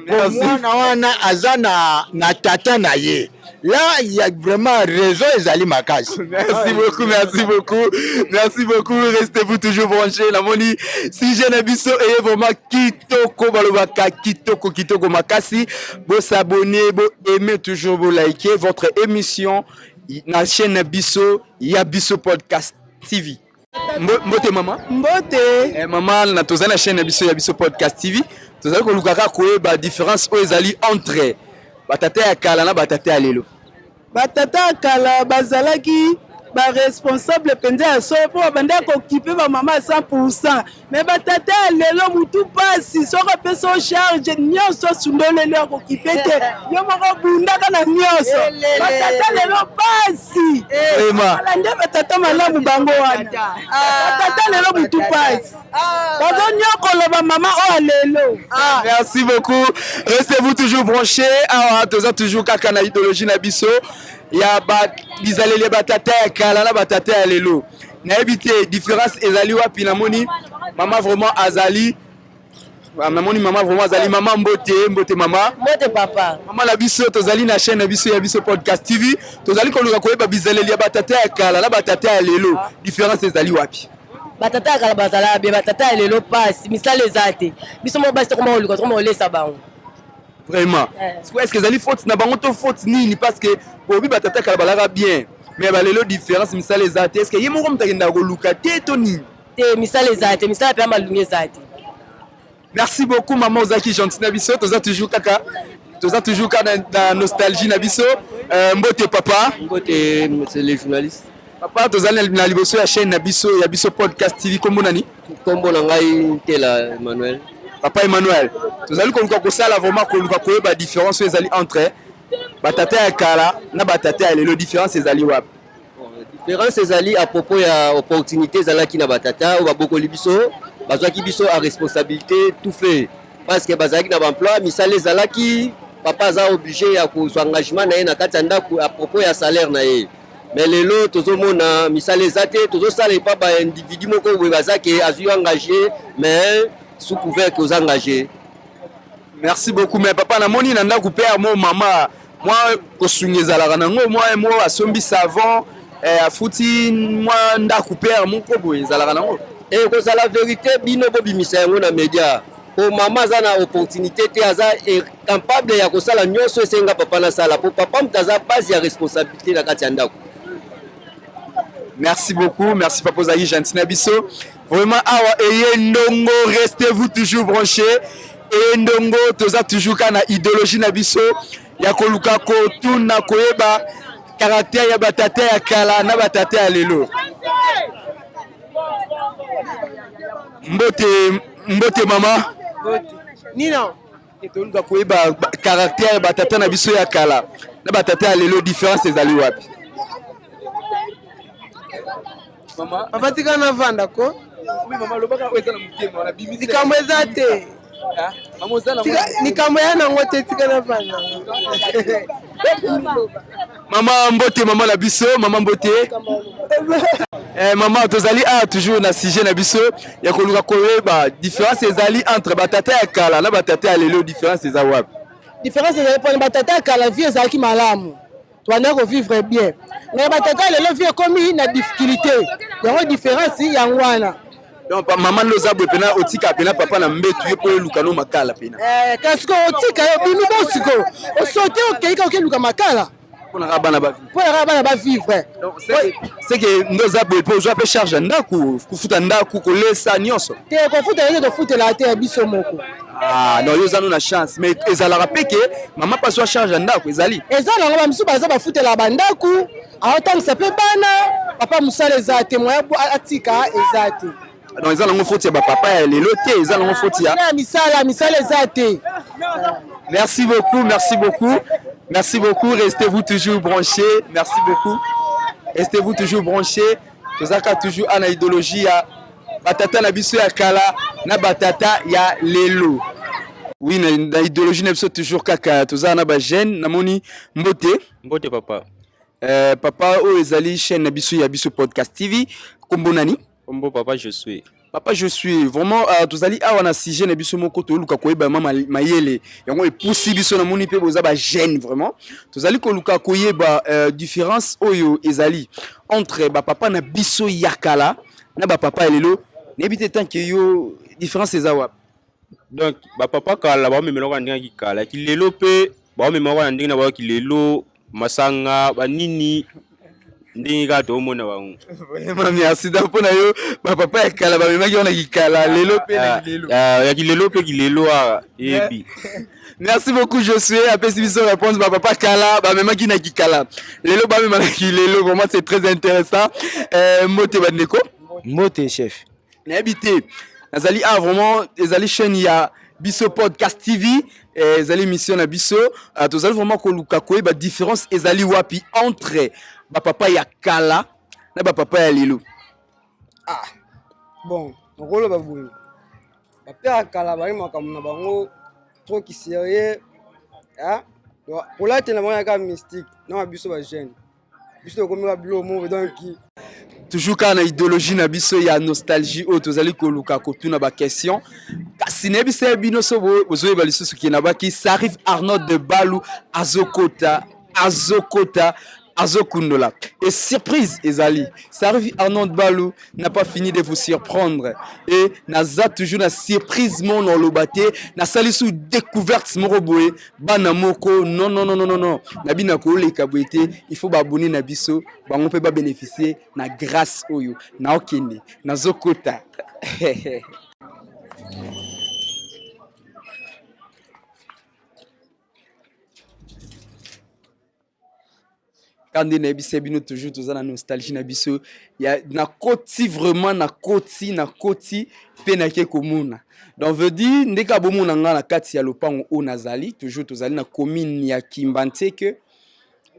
mpo mwana wana aza na, na tata na ye. Là, il y a vraiment raison ezali makasi. Merci beaucoup, merci beaucoup, merci beaucoup. Restez-vous toujours branchés. Namoni, sujet na biso est vraiment kitoko balobaka kitoko kitoko makasi. Bo s'abonner, bo aimer toujours, bo liker votre émission na chaîne na biso ya biso podcast TV. Mbote mama. Mbote. Eh, mama na tozali na chaîne na biso ya biso podcast TV. Tozali koluka kaka koyeba différence oyo ezali entre batata ya kala na batata ya lelo. Batata ya kala bazalaki baresponsable mpenza ya solo mpo babandaki kokipe bamama ya 100 pourcent me batata ya lelo mutu mpasi soki opesi yo charge nyonso osundoleli akokipe te yo moko bundaka na nyonso batata lelo mpasi ala nde batata malamu bango wana ah. batata lelo mutu mpasi ah. bazonyokola bamama oyo lelo ah. Merci beaucoup. Restez-vous toujours branchés. Awa toza toujours kaka na idéologie na biso ya ba bizaleli ya batata ya kala na batata ya lelo. Nayebi te différence ezali wapi namoni mama vraiment azali Ah, namoni mama vraiment azali mama mbote mbote mama mbote papa mama na biso tozali na chaîne na biso ya biso podcast tv tozali koluka koyeba bizaleli ya batata ya kala na batata ya lelo différence ezali wapi batata ya kala bazalaka bien batata ya lelo pasi misala eza te biso moko basi tokoma koluka tokoma kolesa bango vraiment eh. est ce que ezali faute na bango to faute nini parce que bobi batata kala balaka bien mais balelo différence misala eza te est ce que ye moko moto akendaka koluka te to nini te misala eza te misala mpe ya malungi eza te merci beaucoup mama ozalaki gentil na biso toza toujours kaka toza toujours kaka na nostalgie na biso euh, mbote papa mbote monsieur le journaliste papa tozali na liboso ya chaîne na biso ya biso podcast tv kombo nani kombo na ngai ntela emmanuel papa emmanuel tozali koluka kosala vraiment koluka koyeba différence oyo ezali entre batata ya kala na batata ya lelo différence ezali wapi Différence ezali à propos ya opportunité ezalaki na batata oyo babokoli biso, bazwaki biso à responsabilité tout fait parce que bazalaki na baemploi, misala ezalaki, papa aza obligé ya kozwa engagement na ye na kati ya ndako à propos ya salaire na ye. Mais lelo tozomona misala eza te, tozosala epa ba individu moko boye baza ke azwi engagé mais sous couvert ke oza engagé. Merci beaucoup mais papa namoni na ndako père mo mama mwa kosunga ezalaka nango mwa mo asombi savon eh, afuti mwa ndako père moko boye ezalaka nango ekozala verite bino bobimisa yango na media po mama aza na opportunité te aza capable ya kosala nyonso esenga papa nasala po papa moto aza base ya responsabilité na kati ya ndako Merci beaucoup, merci papa ozalaki gentil na biso. Vraiment awa eye ndongo, restez-vous toujours branchés. Eye ndongo toza toujours kaka na idéologie na biso ya koluka kotuna koyeba caractère ya batata ya kala na batata ya lelo. Mbote mbote mama. Mbote. Nino. Toluka koyeba caractère ya batata na biso ya kala na batata ya lelo différence ezali wapi? Mama, papa tika navanda ko. Likambo eza te. Likambo ya nango te tika navanda. Mama mbote mama na biso, mama mbote. Eh, mama tozali awa toujours na sujet na biso ya koluka koyeba différence ezali entre batata ya kala na batata ya lelo différence eza wapi? Différence ezali pona batata ya kala vie ezalaki malamu. Tobandaki kovivre bien. Mais batata ya lelo vie ekomi na difficulté. Yango différence yango wana. Donc mama nde oza boye pena otika pena papa na mbetu ye mpo eluka no makala pena. Eh, kasi ko otika yo bimi bo sikoyo osote okei kaka okeluka makala mpo na kaka bana ba mpo na kaka bana ba vivre. C'est que nde oza boye mpo ozwa mpe charge ya ndako kofuta ndako kolesa nyonso. Te kofuta ye tofutela te ya biso moko. Ah non yo oza no na chance mais ezalaka mpe ke mama mpe azwa charge ya ndako ezali. Eza nango ba misusu baza bafutelaka ba ndako aotangisa mpe bana papa mosala eza te moyen atika eza te. Donc eza nango faute ya ba papa ya lelo te eza nango faute ya misala misala eza te. Merci beaucoup, merci beaucoup. Merci beaucoup, restez-vous toujours branchés. Merci beaucoup. Restez-vous toujours branchés. Tozaka toujours ana idéologie ya batata na biso ya kala na batata ya lelo. Oui, na, na idéologie na biso toujours kaka toza na ba jeunes namoni mbote. Mbote papa. Euh, papa oyo ezali chaîne na biso ya biso podcast TV. Kombo nani? Kombo papa je suis. Papa je suis vraiment euh, tozali awa na sujet na biso moko toluka koyeba ma mayele yango epusi biso na moni pe boza ba jeune vraiment tozali koluka koyeba euh, différence oyo ezali entre ba papa na biso ya kala na ba papa ya lelo nayebi te tant que yo différence eza wapi? Donc ba papa kala baomemelaka na ndenge ya kikala kilelo mpe baomemaka na ndenge na bango kilelo masanga banini ndenge kaka toomona bango. Vraiment merci donc mpo na yo ba papa ya kala bamemaki wana kikala lelo mpe na kilelo. Ah, ya kilelo mpe kilelo awa eyebi. Merci beaucoup Josué apesi biso réponse ba papa kala bamemaki na kikala lelo bamema na kilelo vraiment c'est très intéressant euh, mbote bandeko. Mbote chef. Nayebi te nazali ah vraiment ezali chaîne ya biso podcast TV eh, ezali émission na biso ah, tozali vraiment koluka koyeba différence ezali wapi entre ba papa ya kala na ba papa ya lelo. Ah bon nakoloba boye bapère ya kala baye makambo na bango trop ki sérieux ah kolatela bango yaka mystique na biso ba jeune biso tokomi ba biloko moko donc toujours kaka na idéologie na biso ya nostalgie oyo tozali koluka kotuna ba question kasi nayebisa ya bino so bozoyeba lisusu ke nabaki Sarif Arnold de Balu azokota azokota azokundola et surprise ezali Sarif Arnold Balu n'a pas fini de vous surprendre et naza toujours na surprise mon oloba te nasali su découverte moko boye bana moko non non non non non na bino koleka boye te il faut baabonner na biso bango mpe babénéficier na grâce oyo naokende nazokota. Kaka nde nayebisa bino toujours toza na nostalgie na biso ya nakoti vraiment nakoti nakoti mpe nake komona donc veut dire nde kaka bomona nga na kati ya lopango oyo nazali toujours tozali na commune ya Kimbanseke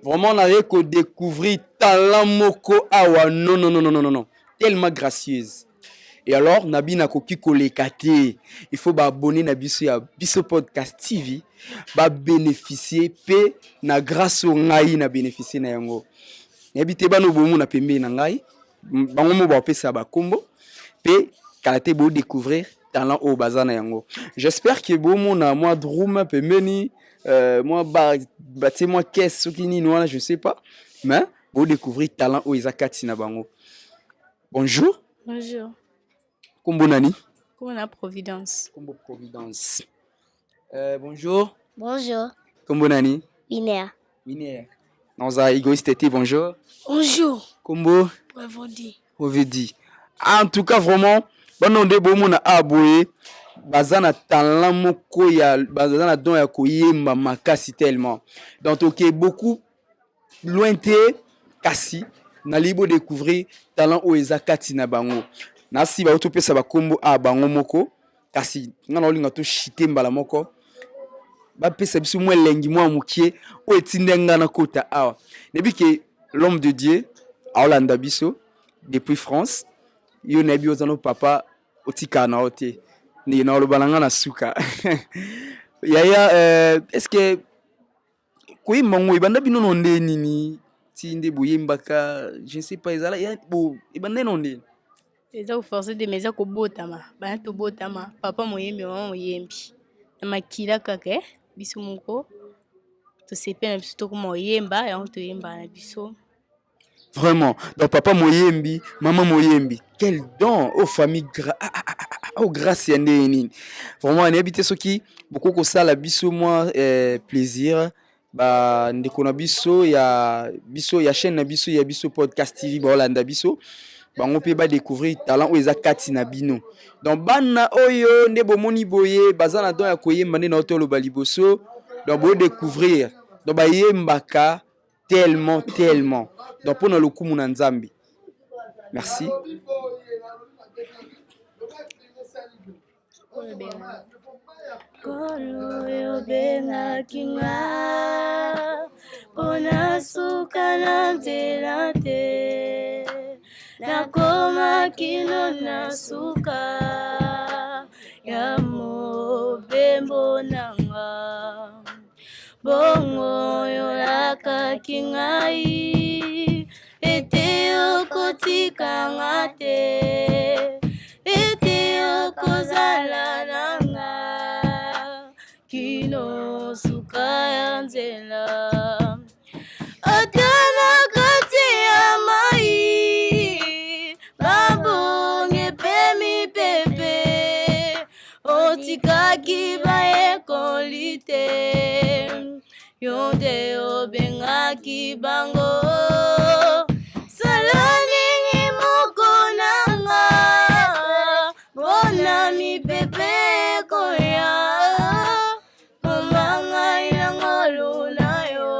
vraiment naye ko découvrir talent moko awa non non non non non non tellement gracieuse et alors nabi nakoki koleka te il faut ba abonner na biso ya biso podcast TV ba bénéficier pe na grâce oyo ngai na bénéficier na yango nayebi te bana bomona pembeni na ngai bango mo bapesa bakombo pe kala te bo découvrir talent oyo baza na yango j'espère que bomona mwa drum pembeni euh, mwa ba batie mwa caisse soki nini wana je sais pas mais bo découvrir talent oyo eza kati na bango. Bonjour. Bonjour. Kombo nani? Kombo na Providence. Kombo Providence. Euh, bonjour. Bonjour. Kombo nani? Winner. Winner. Naza égoïste te, bonjour. Bonjour. Kombo? Prévodi. Prévodi. En tout cas, vraiment, bano nde bomona aboye baza na talent moko ya baza na don ya koyemba makasi tellement. Donc ok beaucoup loin te kasi nalingi bo découvrir talent oyo eza kati na bango nasi bao topesa bakombo a bango moko kasi nga naolinga toshite mbala moko bapesa biso mwa elengi mwa mokie oyo etinda nga nakota awa nayebi ke l'homme de dieu aolanda biso depuis france yo nayebi oza no papa otikala na yo te ndenge naoloba na nga na suka yaya euh, est ce que Koyemba ngo ebanda bino no nde nini ti nde boyembaka je ne sais pas ezala ya bo ebanda no nde eza koforce te mais eza kobotama bana tobotama papa moyembi mama moyembi na makila kaka eh, biso moko tosepela na biso tokoma koyemba yango toyembaka na biso Vraiment. Donc papa Moyembi, maman Moyembi, quel don aux familles gra ah, ah, ah, ah, ah oh grâce ya ndenge nini. Vraiment nayebi te soki bokoki kosala biso mwa eh, plaisir ba ndeko na biso ya biso ya chaîne na biso ya biso podcast TV baolanda biso bango mpe ba découvrir talent oyo eza kati na bino. Donc bana oyo nde bomoni boye baza na don ya koyemba nde na otoloba liboso donc bo découvrir donc bayembaka tellement tellement donc mpo na lokumu na nzambe merci Nkolo oyo obengaki nga mpo nasuka na nzela te nakoma kino na suka ya mobembo na nga Bongo oyolakaki ngai ete okotika nga te ete Kino suka ya nzela. Ata na kati ya mai, mabonge mpe mipepe, otikaki bayekoli te, yo nde obengaki bango. Sala nini moko na nga mpona mipepe ekoya, bomba ngai na ngolu na yo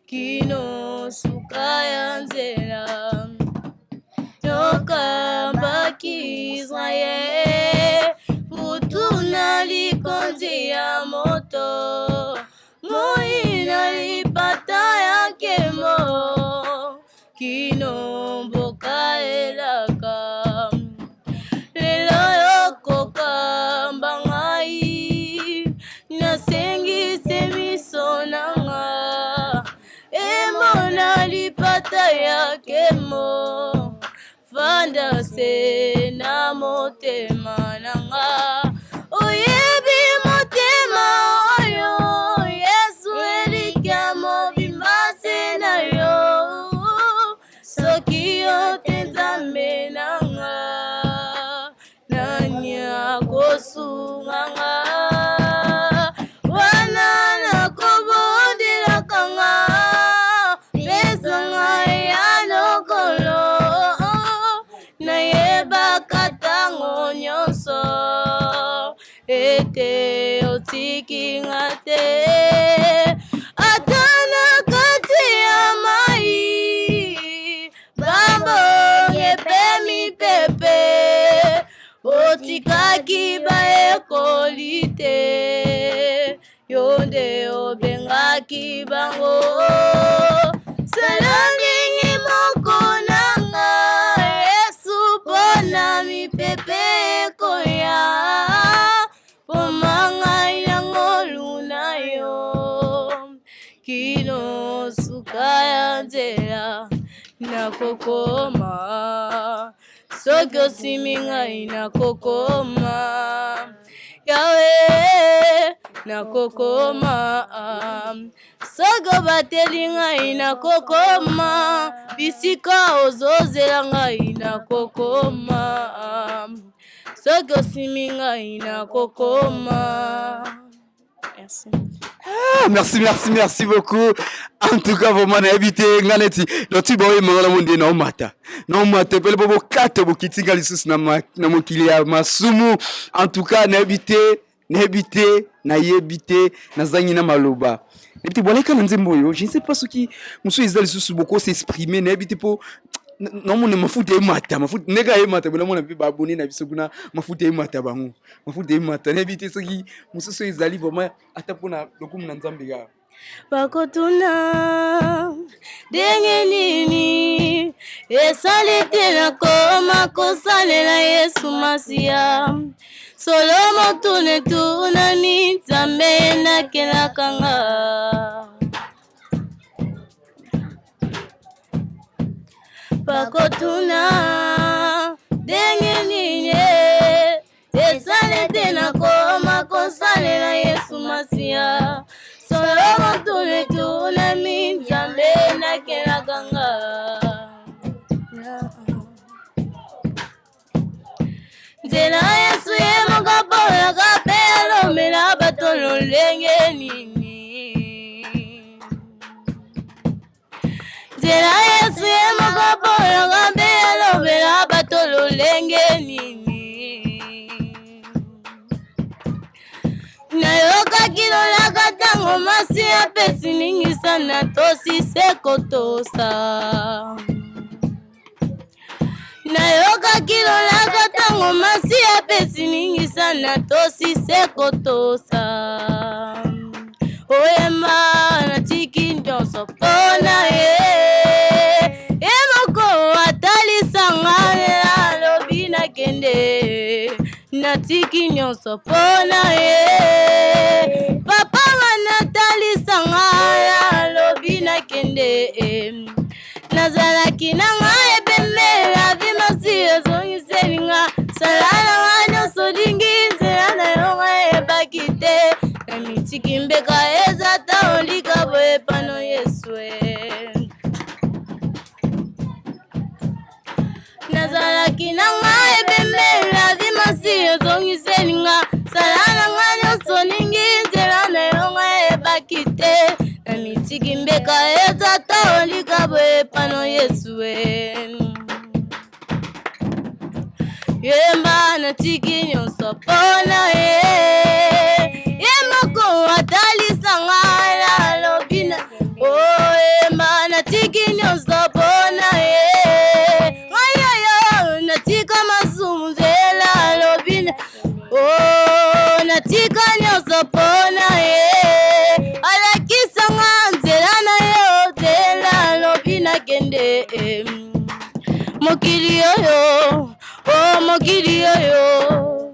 kino suka ya nzela. Yokambaki Israel butu na likonzi ya moto, moi na lipata ya nkembo kino mboka elaka. Lelo yokokamba ngai, nasengi se miso na nga emona lipata ya nkembo, fanda se na motema na nga. Oyebi motema oyo Yesu, elikya mobimba se na yo, soki yo te Nzambe na nga, nani akosunga nga? Wana nakobondelaka nga, pesa ngai ya lokolo, nayebaka ntango nyonso ete otiki nga te. Ata na kati ya mai, bambonge mpe mipepe, otikaki bayekoli te, yo nde obengaki bango. Sala ndenge moko na nga Yesu, mpona mipepe ekoya, mpoma ngai na ngolu na yo kino suka ya nzela nakokoma. Soki osimi ngai nakokoma, Yawe, nakokoma. Soki obateli ngai nakokoma, bisika ozozela ngai nakokoma. Soki osimi ngai nakokoma. Merci. Ah, merci, merci, merci beaucoup. En tout cas, vraiment, nayebi te nga neti loti boyemanga na monde naomata naomata epele po bokata bokitinga lisusu na mokili ya masumu. En tout cas, nayebi te, nayebi te, nayebi te, nazangi na maloba. Nayebi te boleka na nzembo oyo, je ne sais pas soki mosusu eza lisusu boko s'exprimer, nayebi te po naomona mafuta emata, mafuta ndenge ayemata boye, namona mpe baabone na biso kuna mafuta emata bango, mafuta emata. Nayebi te soki mosusu ezali vraiment ata mpona lokumu na Nzambe kaka. Bakotuna ndenge nini esali te nakoma kosalela Yesu Masiya. Solo motuna etunami, Nzambe nakelaka nga. Bakotuna ndenge nini esali te nakoma kosalela Yesu Masiya. Solo motuna etunami, Nzambe nakelaka nga. Nzela Yesu ye moko aponaka mpe alomela bato lolenge nini. Nzela Yesu ye moko aponaka mpe alobela bato lolenge nini. Nayokaki lolaka ntango masi apesi ningisa na tosi se kotosa. Nayokaki lolaka ntango masi apesi ningisa na tosi se kotosa. Oyemba natiki nyonso mpo na ye, ye moko atalisanga alobi nakende, natiki nyonso mpo na ye. Papa wana atalisanga alobi nakende, nazalaki na ngai ebembe lavi masi ezongiseli nga. Sala na nga nyonso olingi, nzela na yo ngai eyebaki te. mitiki mbeka eza ta olikabo epano Yesu eh. Nazalaki na nga ebembe lavi masi ozongiseli nga sala na nga nyonso olingi nzela na yo nga eyebaki te na mitiki mbeka eza ta olikabo epano Yesu eh. Yemba natiki nyonso mpo na ye ye moko atalisa nga nalobi na oh, yemba natiki nyonso mpo na ye ngai oyo natika masumu nzela alobi na oh, natika nyonso mpo na ye alakisa nga nzela na yo nzela alobi nakende eh. Mokili oyo, oh mokili oyo,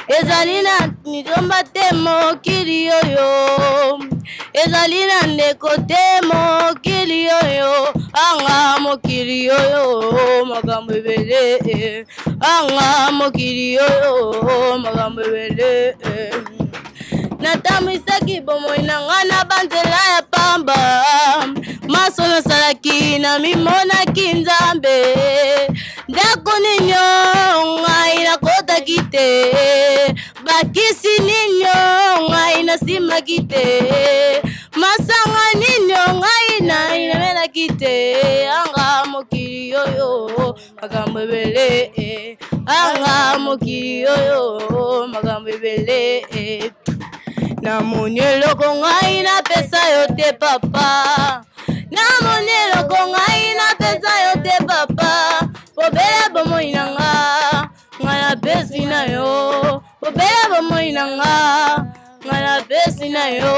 ezali na litomba te mokili oyo, ezali na ndeko te mokili oyo, anga mokili oyo, makambo ebele, eh. Anga mokili oyo, makambo ebele. Eh. Natambwisaki bomoi na ngai na banzela ya pamba, maso nasalaki na mimonaki Nzambe. Ndako ninyo ngai nakotaki te, bakisi ninyo ngai nasimaki te, masanga ninyo ngai namelaki te. Anga mokili oyo makambo ebele eh. Anga mokili oyo makambo ebele eh. Namoni eloko ngai napesa yo te papa, namoni eloko ngai napesa yo te papa, pobele bomoi na nga ngai napesi na yo, pobele bomoi na nga ngai napesi na yo.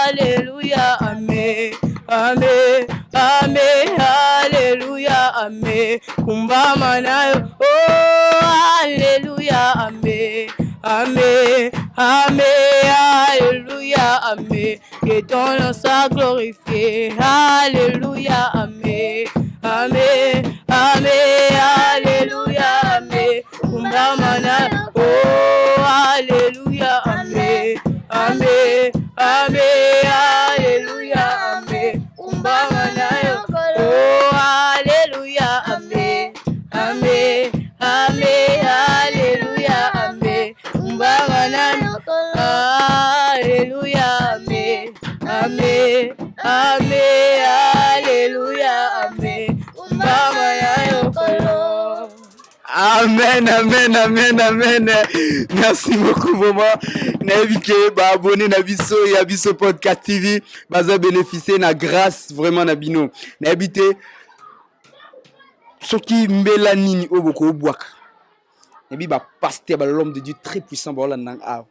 Aleluya, ame ame ame, aleluya ame, kumbama na yo oh, aleluya ame ame ame, aleluya ame, que ton nom soit glorifié, alléluia ame ame ame, alléluia ame, kumbama na oh, alléluia ame ame ame, alléluia ame, kumbama na yo oh, alléluia ame ame ame, alléluia ame, kumbama na yo alléluia ame ame ame, alléluia ame, kumbama na yo kolo. Amen, amen, amen, amen. Merci beaucoup vraiment. Nayebi ke ba abonné na biso ya biso podcast TV baza bénéficier na grâce vraiment na bino. Nayebi te soki mbela nini oyo bokobwaka. Nayebi ba pasteur ba l'homme de Dieu très puissant baolanda awa.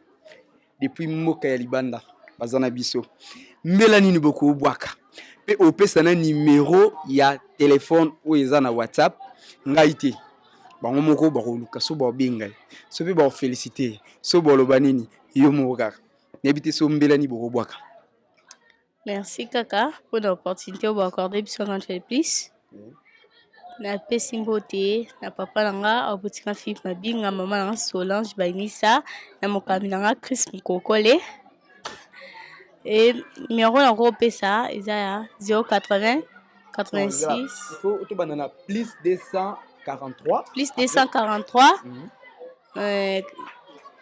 Depuis mboka ya libanda baza na biso. Mbela nini bokobwaka mpe opesa na numero ya telefone oyo eza na WhatsApp ngai te, bango moko bakoluka so babenga ye so mpe bakofelicite ye so baloba nini yo moko kaka. Nayebi te so mbela nini bokobwaka. Merci kaka mpona opportunité oyo boaccorde biso entre plus. Napesi mbote na papa na nga abutinga Philippe Mabinga, mama na nga Solange Baimisa, na mokambi na nga Chris Mukokole. E numéro na kopesa eza ya 080 86 Il faut tobanda na plus 243 plus 243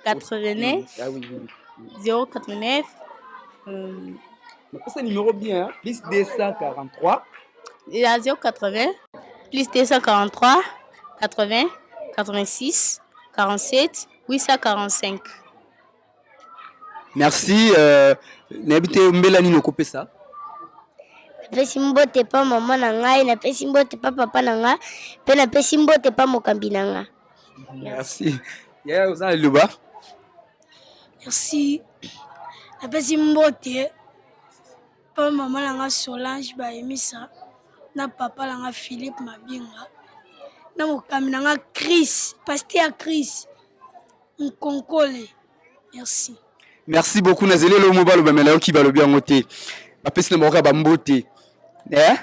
89 Ah oui, oui, oui. 089 Napesa numéro bien, hein? Plus 243 ya 080 plus 243 80 86 47 845. Merci. Nayebi te mbela nini okopesa. Napesi mbote pa mama na ngai, napesi mbote pa papa na ngai, mpe napesi mbote pa mokambi na ngai. Merci. Yaya oza na liloba? Merci. Napesi mbote pa mama na ngai Solange Bayemisa, na papa na ngai Philippe Mabinga, na mokambi na ngai Chris, pasteur Chris Nkonkole. Merci. Merci beaucoup. Nazeli eloko moko baloba me nayoki balobi yango te. Bapesi na bango kaka bambote. Eh?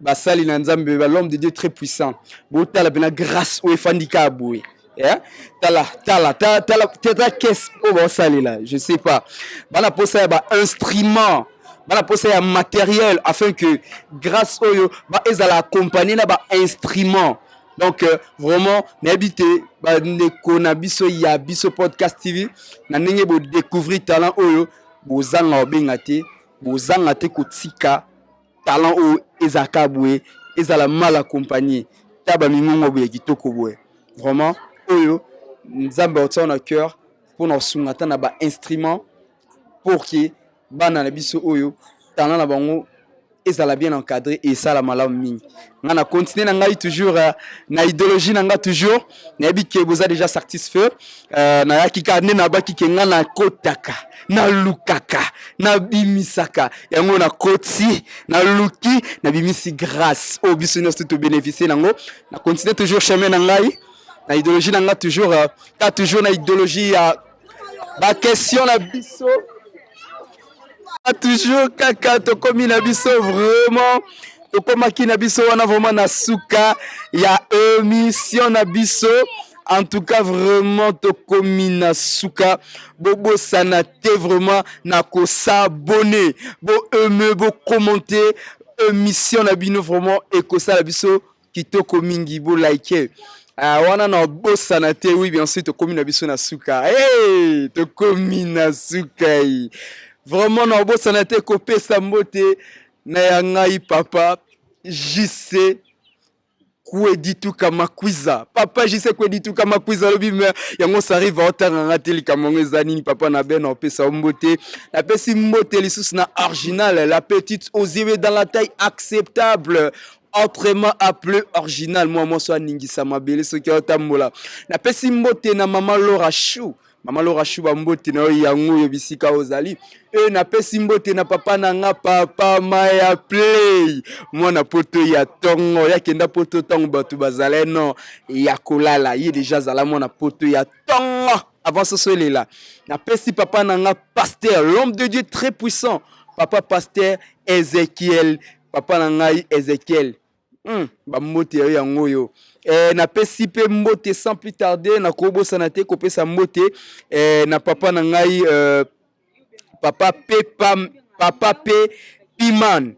Basali na Nzambe, ba l'homme de Dieu très puissant. Botala pena grâce oyo efandi kaka boye. Yeah? Tala, tala, tala, tala, tala, qu'est-ce oyo baosalela? Je sais pas. Bana posa ya ba instrument, bana posa ya matériel afin que grâce oyo ba ezala accompagné na ba instrument. Donc vraiment nayebi te bandeko na biso ya biso podcast TV na ndenge bo découvrir talent oyo bozanga obenga te, bozanga te kotika talent oyo ezalaka boye ezala mal accompagné ta ba mingongo boye kitoko boye vraiment oyo nzambe aotia na cœur mpona kosunga ata na ba instrument pour que bana na biso oyo talent na bango ezala bien encadré et esala malamu mingi. Nga na continue na ngai toujours na idéologie na nga toujours nayebi ke boza déjà satisfait. Nayaki kaka nde nabaki ke nga nakotaka, nalukaka, nabimisaka yango, nakoti, naluki, nabimisi grâce oyo biso nyonso tobénéficie nango. Na continue toujours chemin na ngai na idéologie na nga toujours, ka toujours na idéologie ya baquestion na biso toujours kaka. Tokomi na biso vraiment, tokomaki na biso wana vraiment na suka ya émission na biso. En tout cas vraiment tokomi na suka. Bobosana te vraiment na kos'abonner, boaimer, bocommenter émission na bino, vraiment ekosala biso kitoko mingi. Bolike wana na bosana te. Oui, bien sûr, tokomi na biso na suka. Hey, tokomi na suka vraiment. Na bosana te kopesa mbote na ya ngai papa JC Kwedituka Makwiza. Papa JC Kwedituka Makwiza alobi me yango sarive aotanganga te likambo yango eza nini. Papa na ben, opesa mbote, napesi mbote lisusu na original, la petite oziwe dans la taille acceptable, autrement appelé original, mwa mwasi aningisa mabele soki aotambola. Napesi mbote na mama Laura Chou, mama Laura Chou, bambote na yo yango oyo bisika ozali. E napesi mbote na papa na nga, papa Maya Play, mwana poto ya ntongo, yakenda poto ntango bato bazala no ya kolala, ye deja azala mwana poto ya ntongo avant soso elela. Napesi papa na nga pasteur, l'homme de Dieu très puissant, papa pasteur Ezekiel, papa na ngai Ezekiel, bambote ya yo yango oyo. Napesi mpe mbote sans plus tarder, nakobosana te kopesa mbote na papa na ngai papa pe pam, papa pe Piman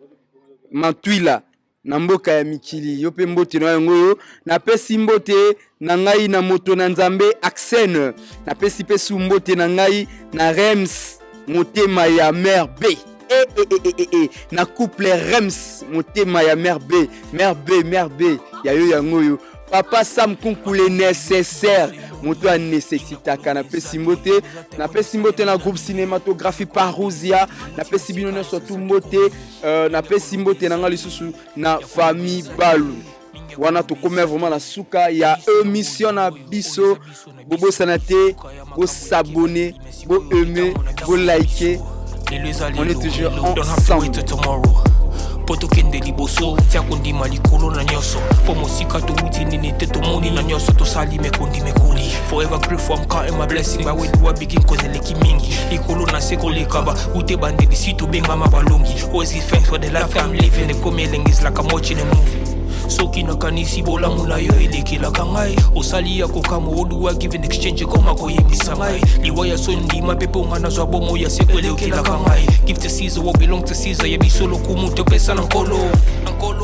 Mantwila na mboka ya mikili, yo mpe mbote na yango oyo. Napesi mbote na ngai na moto na Nzambe Axene. Napesi mpe su mbote na ngai na Rems motema ya mare B e, e, e, e, e, e. Na couple Rems motema ya mare B, mare B, mare B ya yo yango oyo. Papa Sam Kunkule nécessaire, moto anécessitaka, napesi mbote. Napesi mbote na groupe cinématographie Parousia, napesi bino nyonso tu mbote. Napesi mbote na nga lisusu na famille Balu. Wana tokomi vraiment na suka ya émission na biso. Bobosana te bos'abonner, boaimer, bolike, on est toujours ensemble. Mpo tokende liboso, tia kondima likolo na nyonso, mpo mosika towuti nini te, tomoni na nyonso tosali mekondi mekoli. Forever grateful, I'm counting my blessing. By where do I begin? Cause eleki mingi likolo na se koleka ba ute bandeli si tobengama balongi. Always give thanks for the life I'm living. Ekomi elengi, is like I'm watching a movie. Soki nakanisi bolamu na yo elekelaka ngai, osali ya kokamwa. Oduwa give in exchange, ekoma koyembisa ngai liwa ya so ndima mpe mponga nazwa bomo ya seko elekelaka ngai. Give to Caesar what belong to Caesar, ya biso lokumu topesa na Nkolo.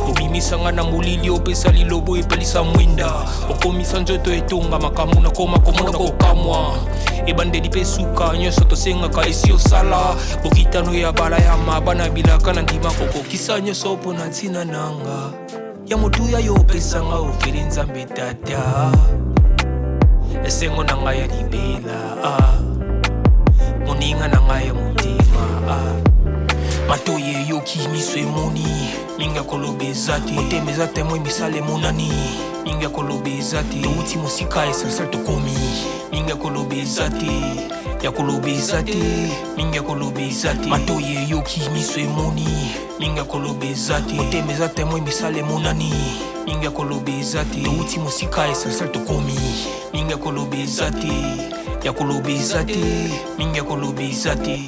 Obimisa ngai na molili, opesa lilobo epelisa mwinda, okomisa nzoto etonga makambo nakoma komona kokamwa. Ebandeli mpe suka nyonso tosengaka esi osala bokitano ya bala ya mabana bilaka na ndima kokokisa nyonso mpo na ntina nanga ya motuya yo opesanga ofeli. Nzambe Tata, esengo na ngai ya libela, ah. Moninga na ngai ya motema, ah. Matoi eyoki, miso emoni, mingi ya koloba eza te. Motema eza témoin, misala emonani, mingi ya koloba eza te. Touti mosika, essentiel tokomi, mingi ya koloba eza te, ya koloba eza te, mingi ya koloba eza te. Matoi eyoki, miso emoni, mingi ya koloba eza te. Motema eza témoin, misala emonani, mingi ya koloba eza te. Touti mosika, essentiel tokomi, mingi ya koloba eza te, ya koloba eza te, mingi ya koloba eza te.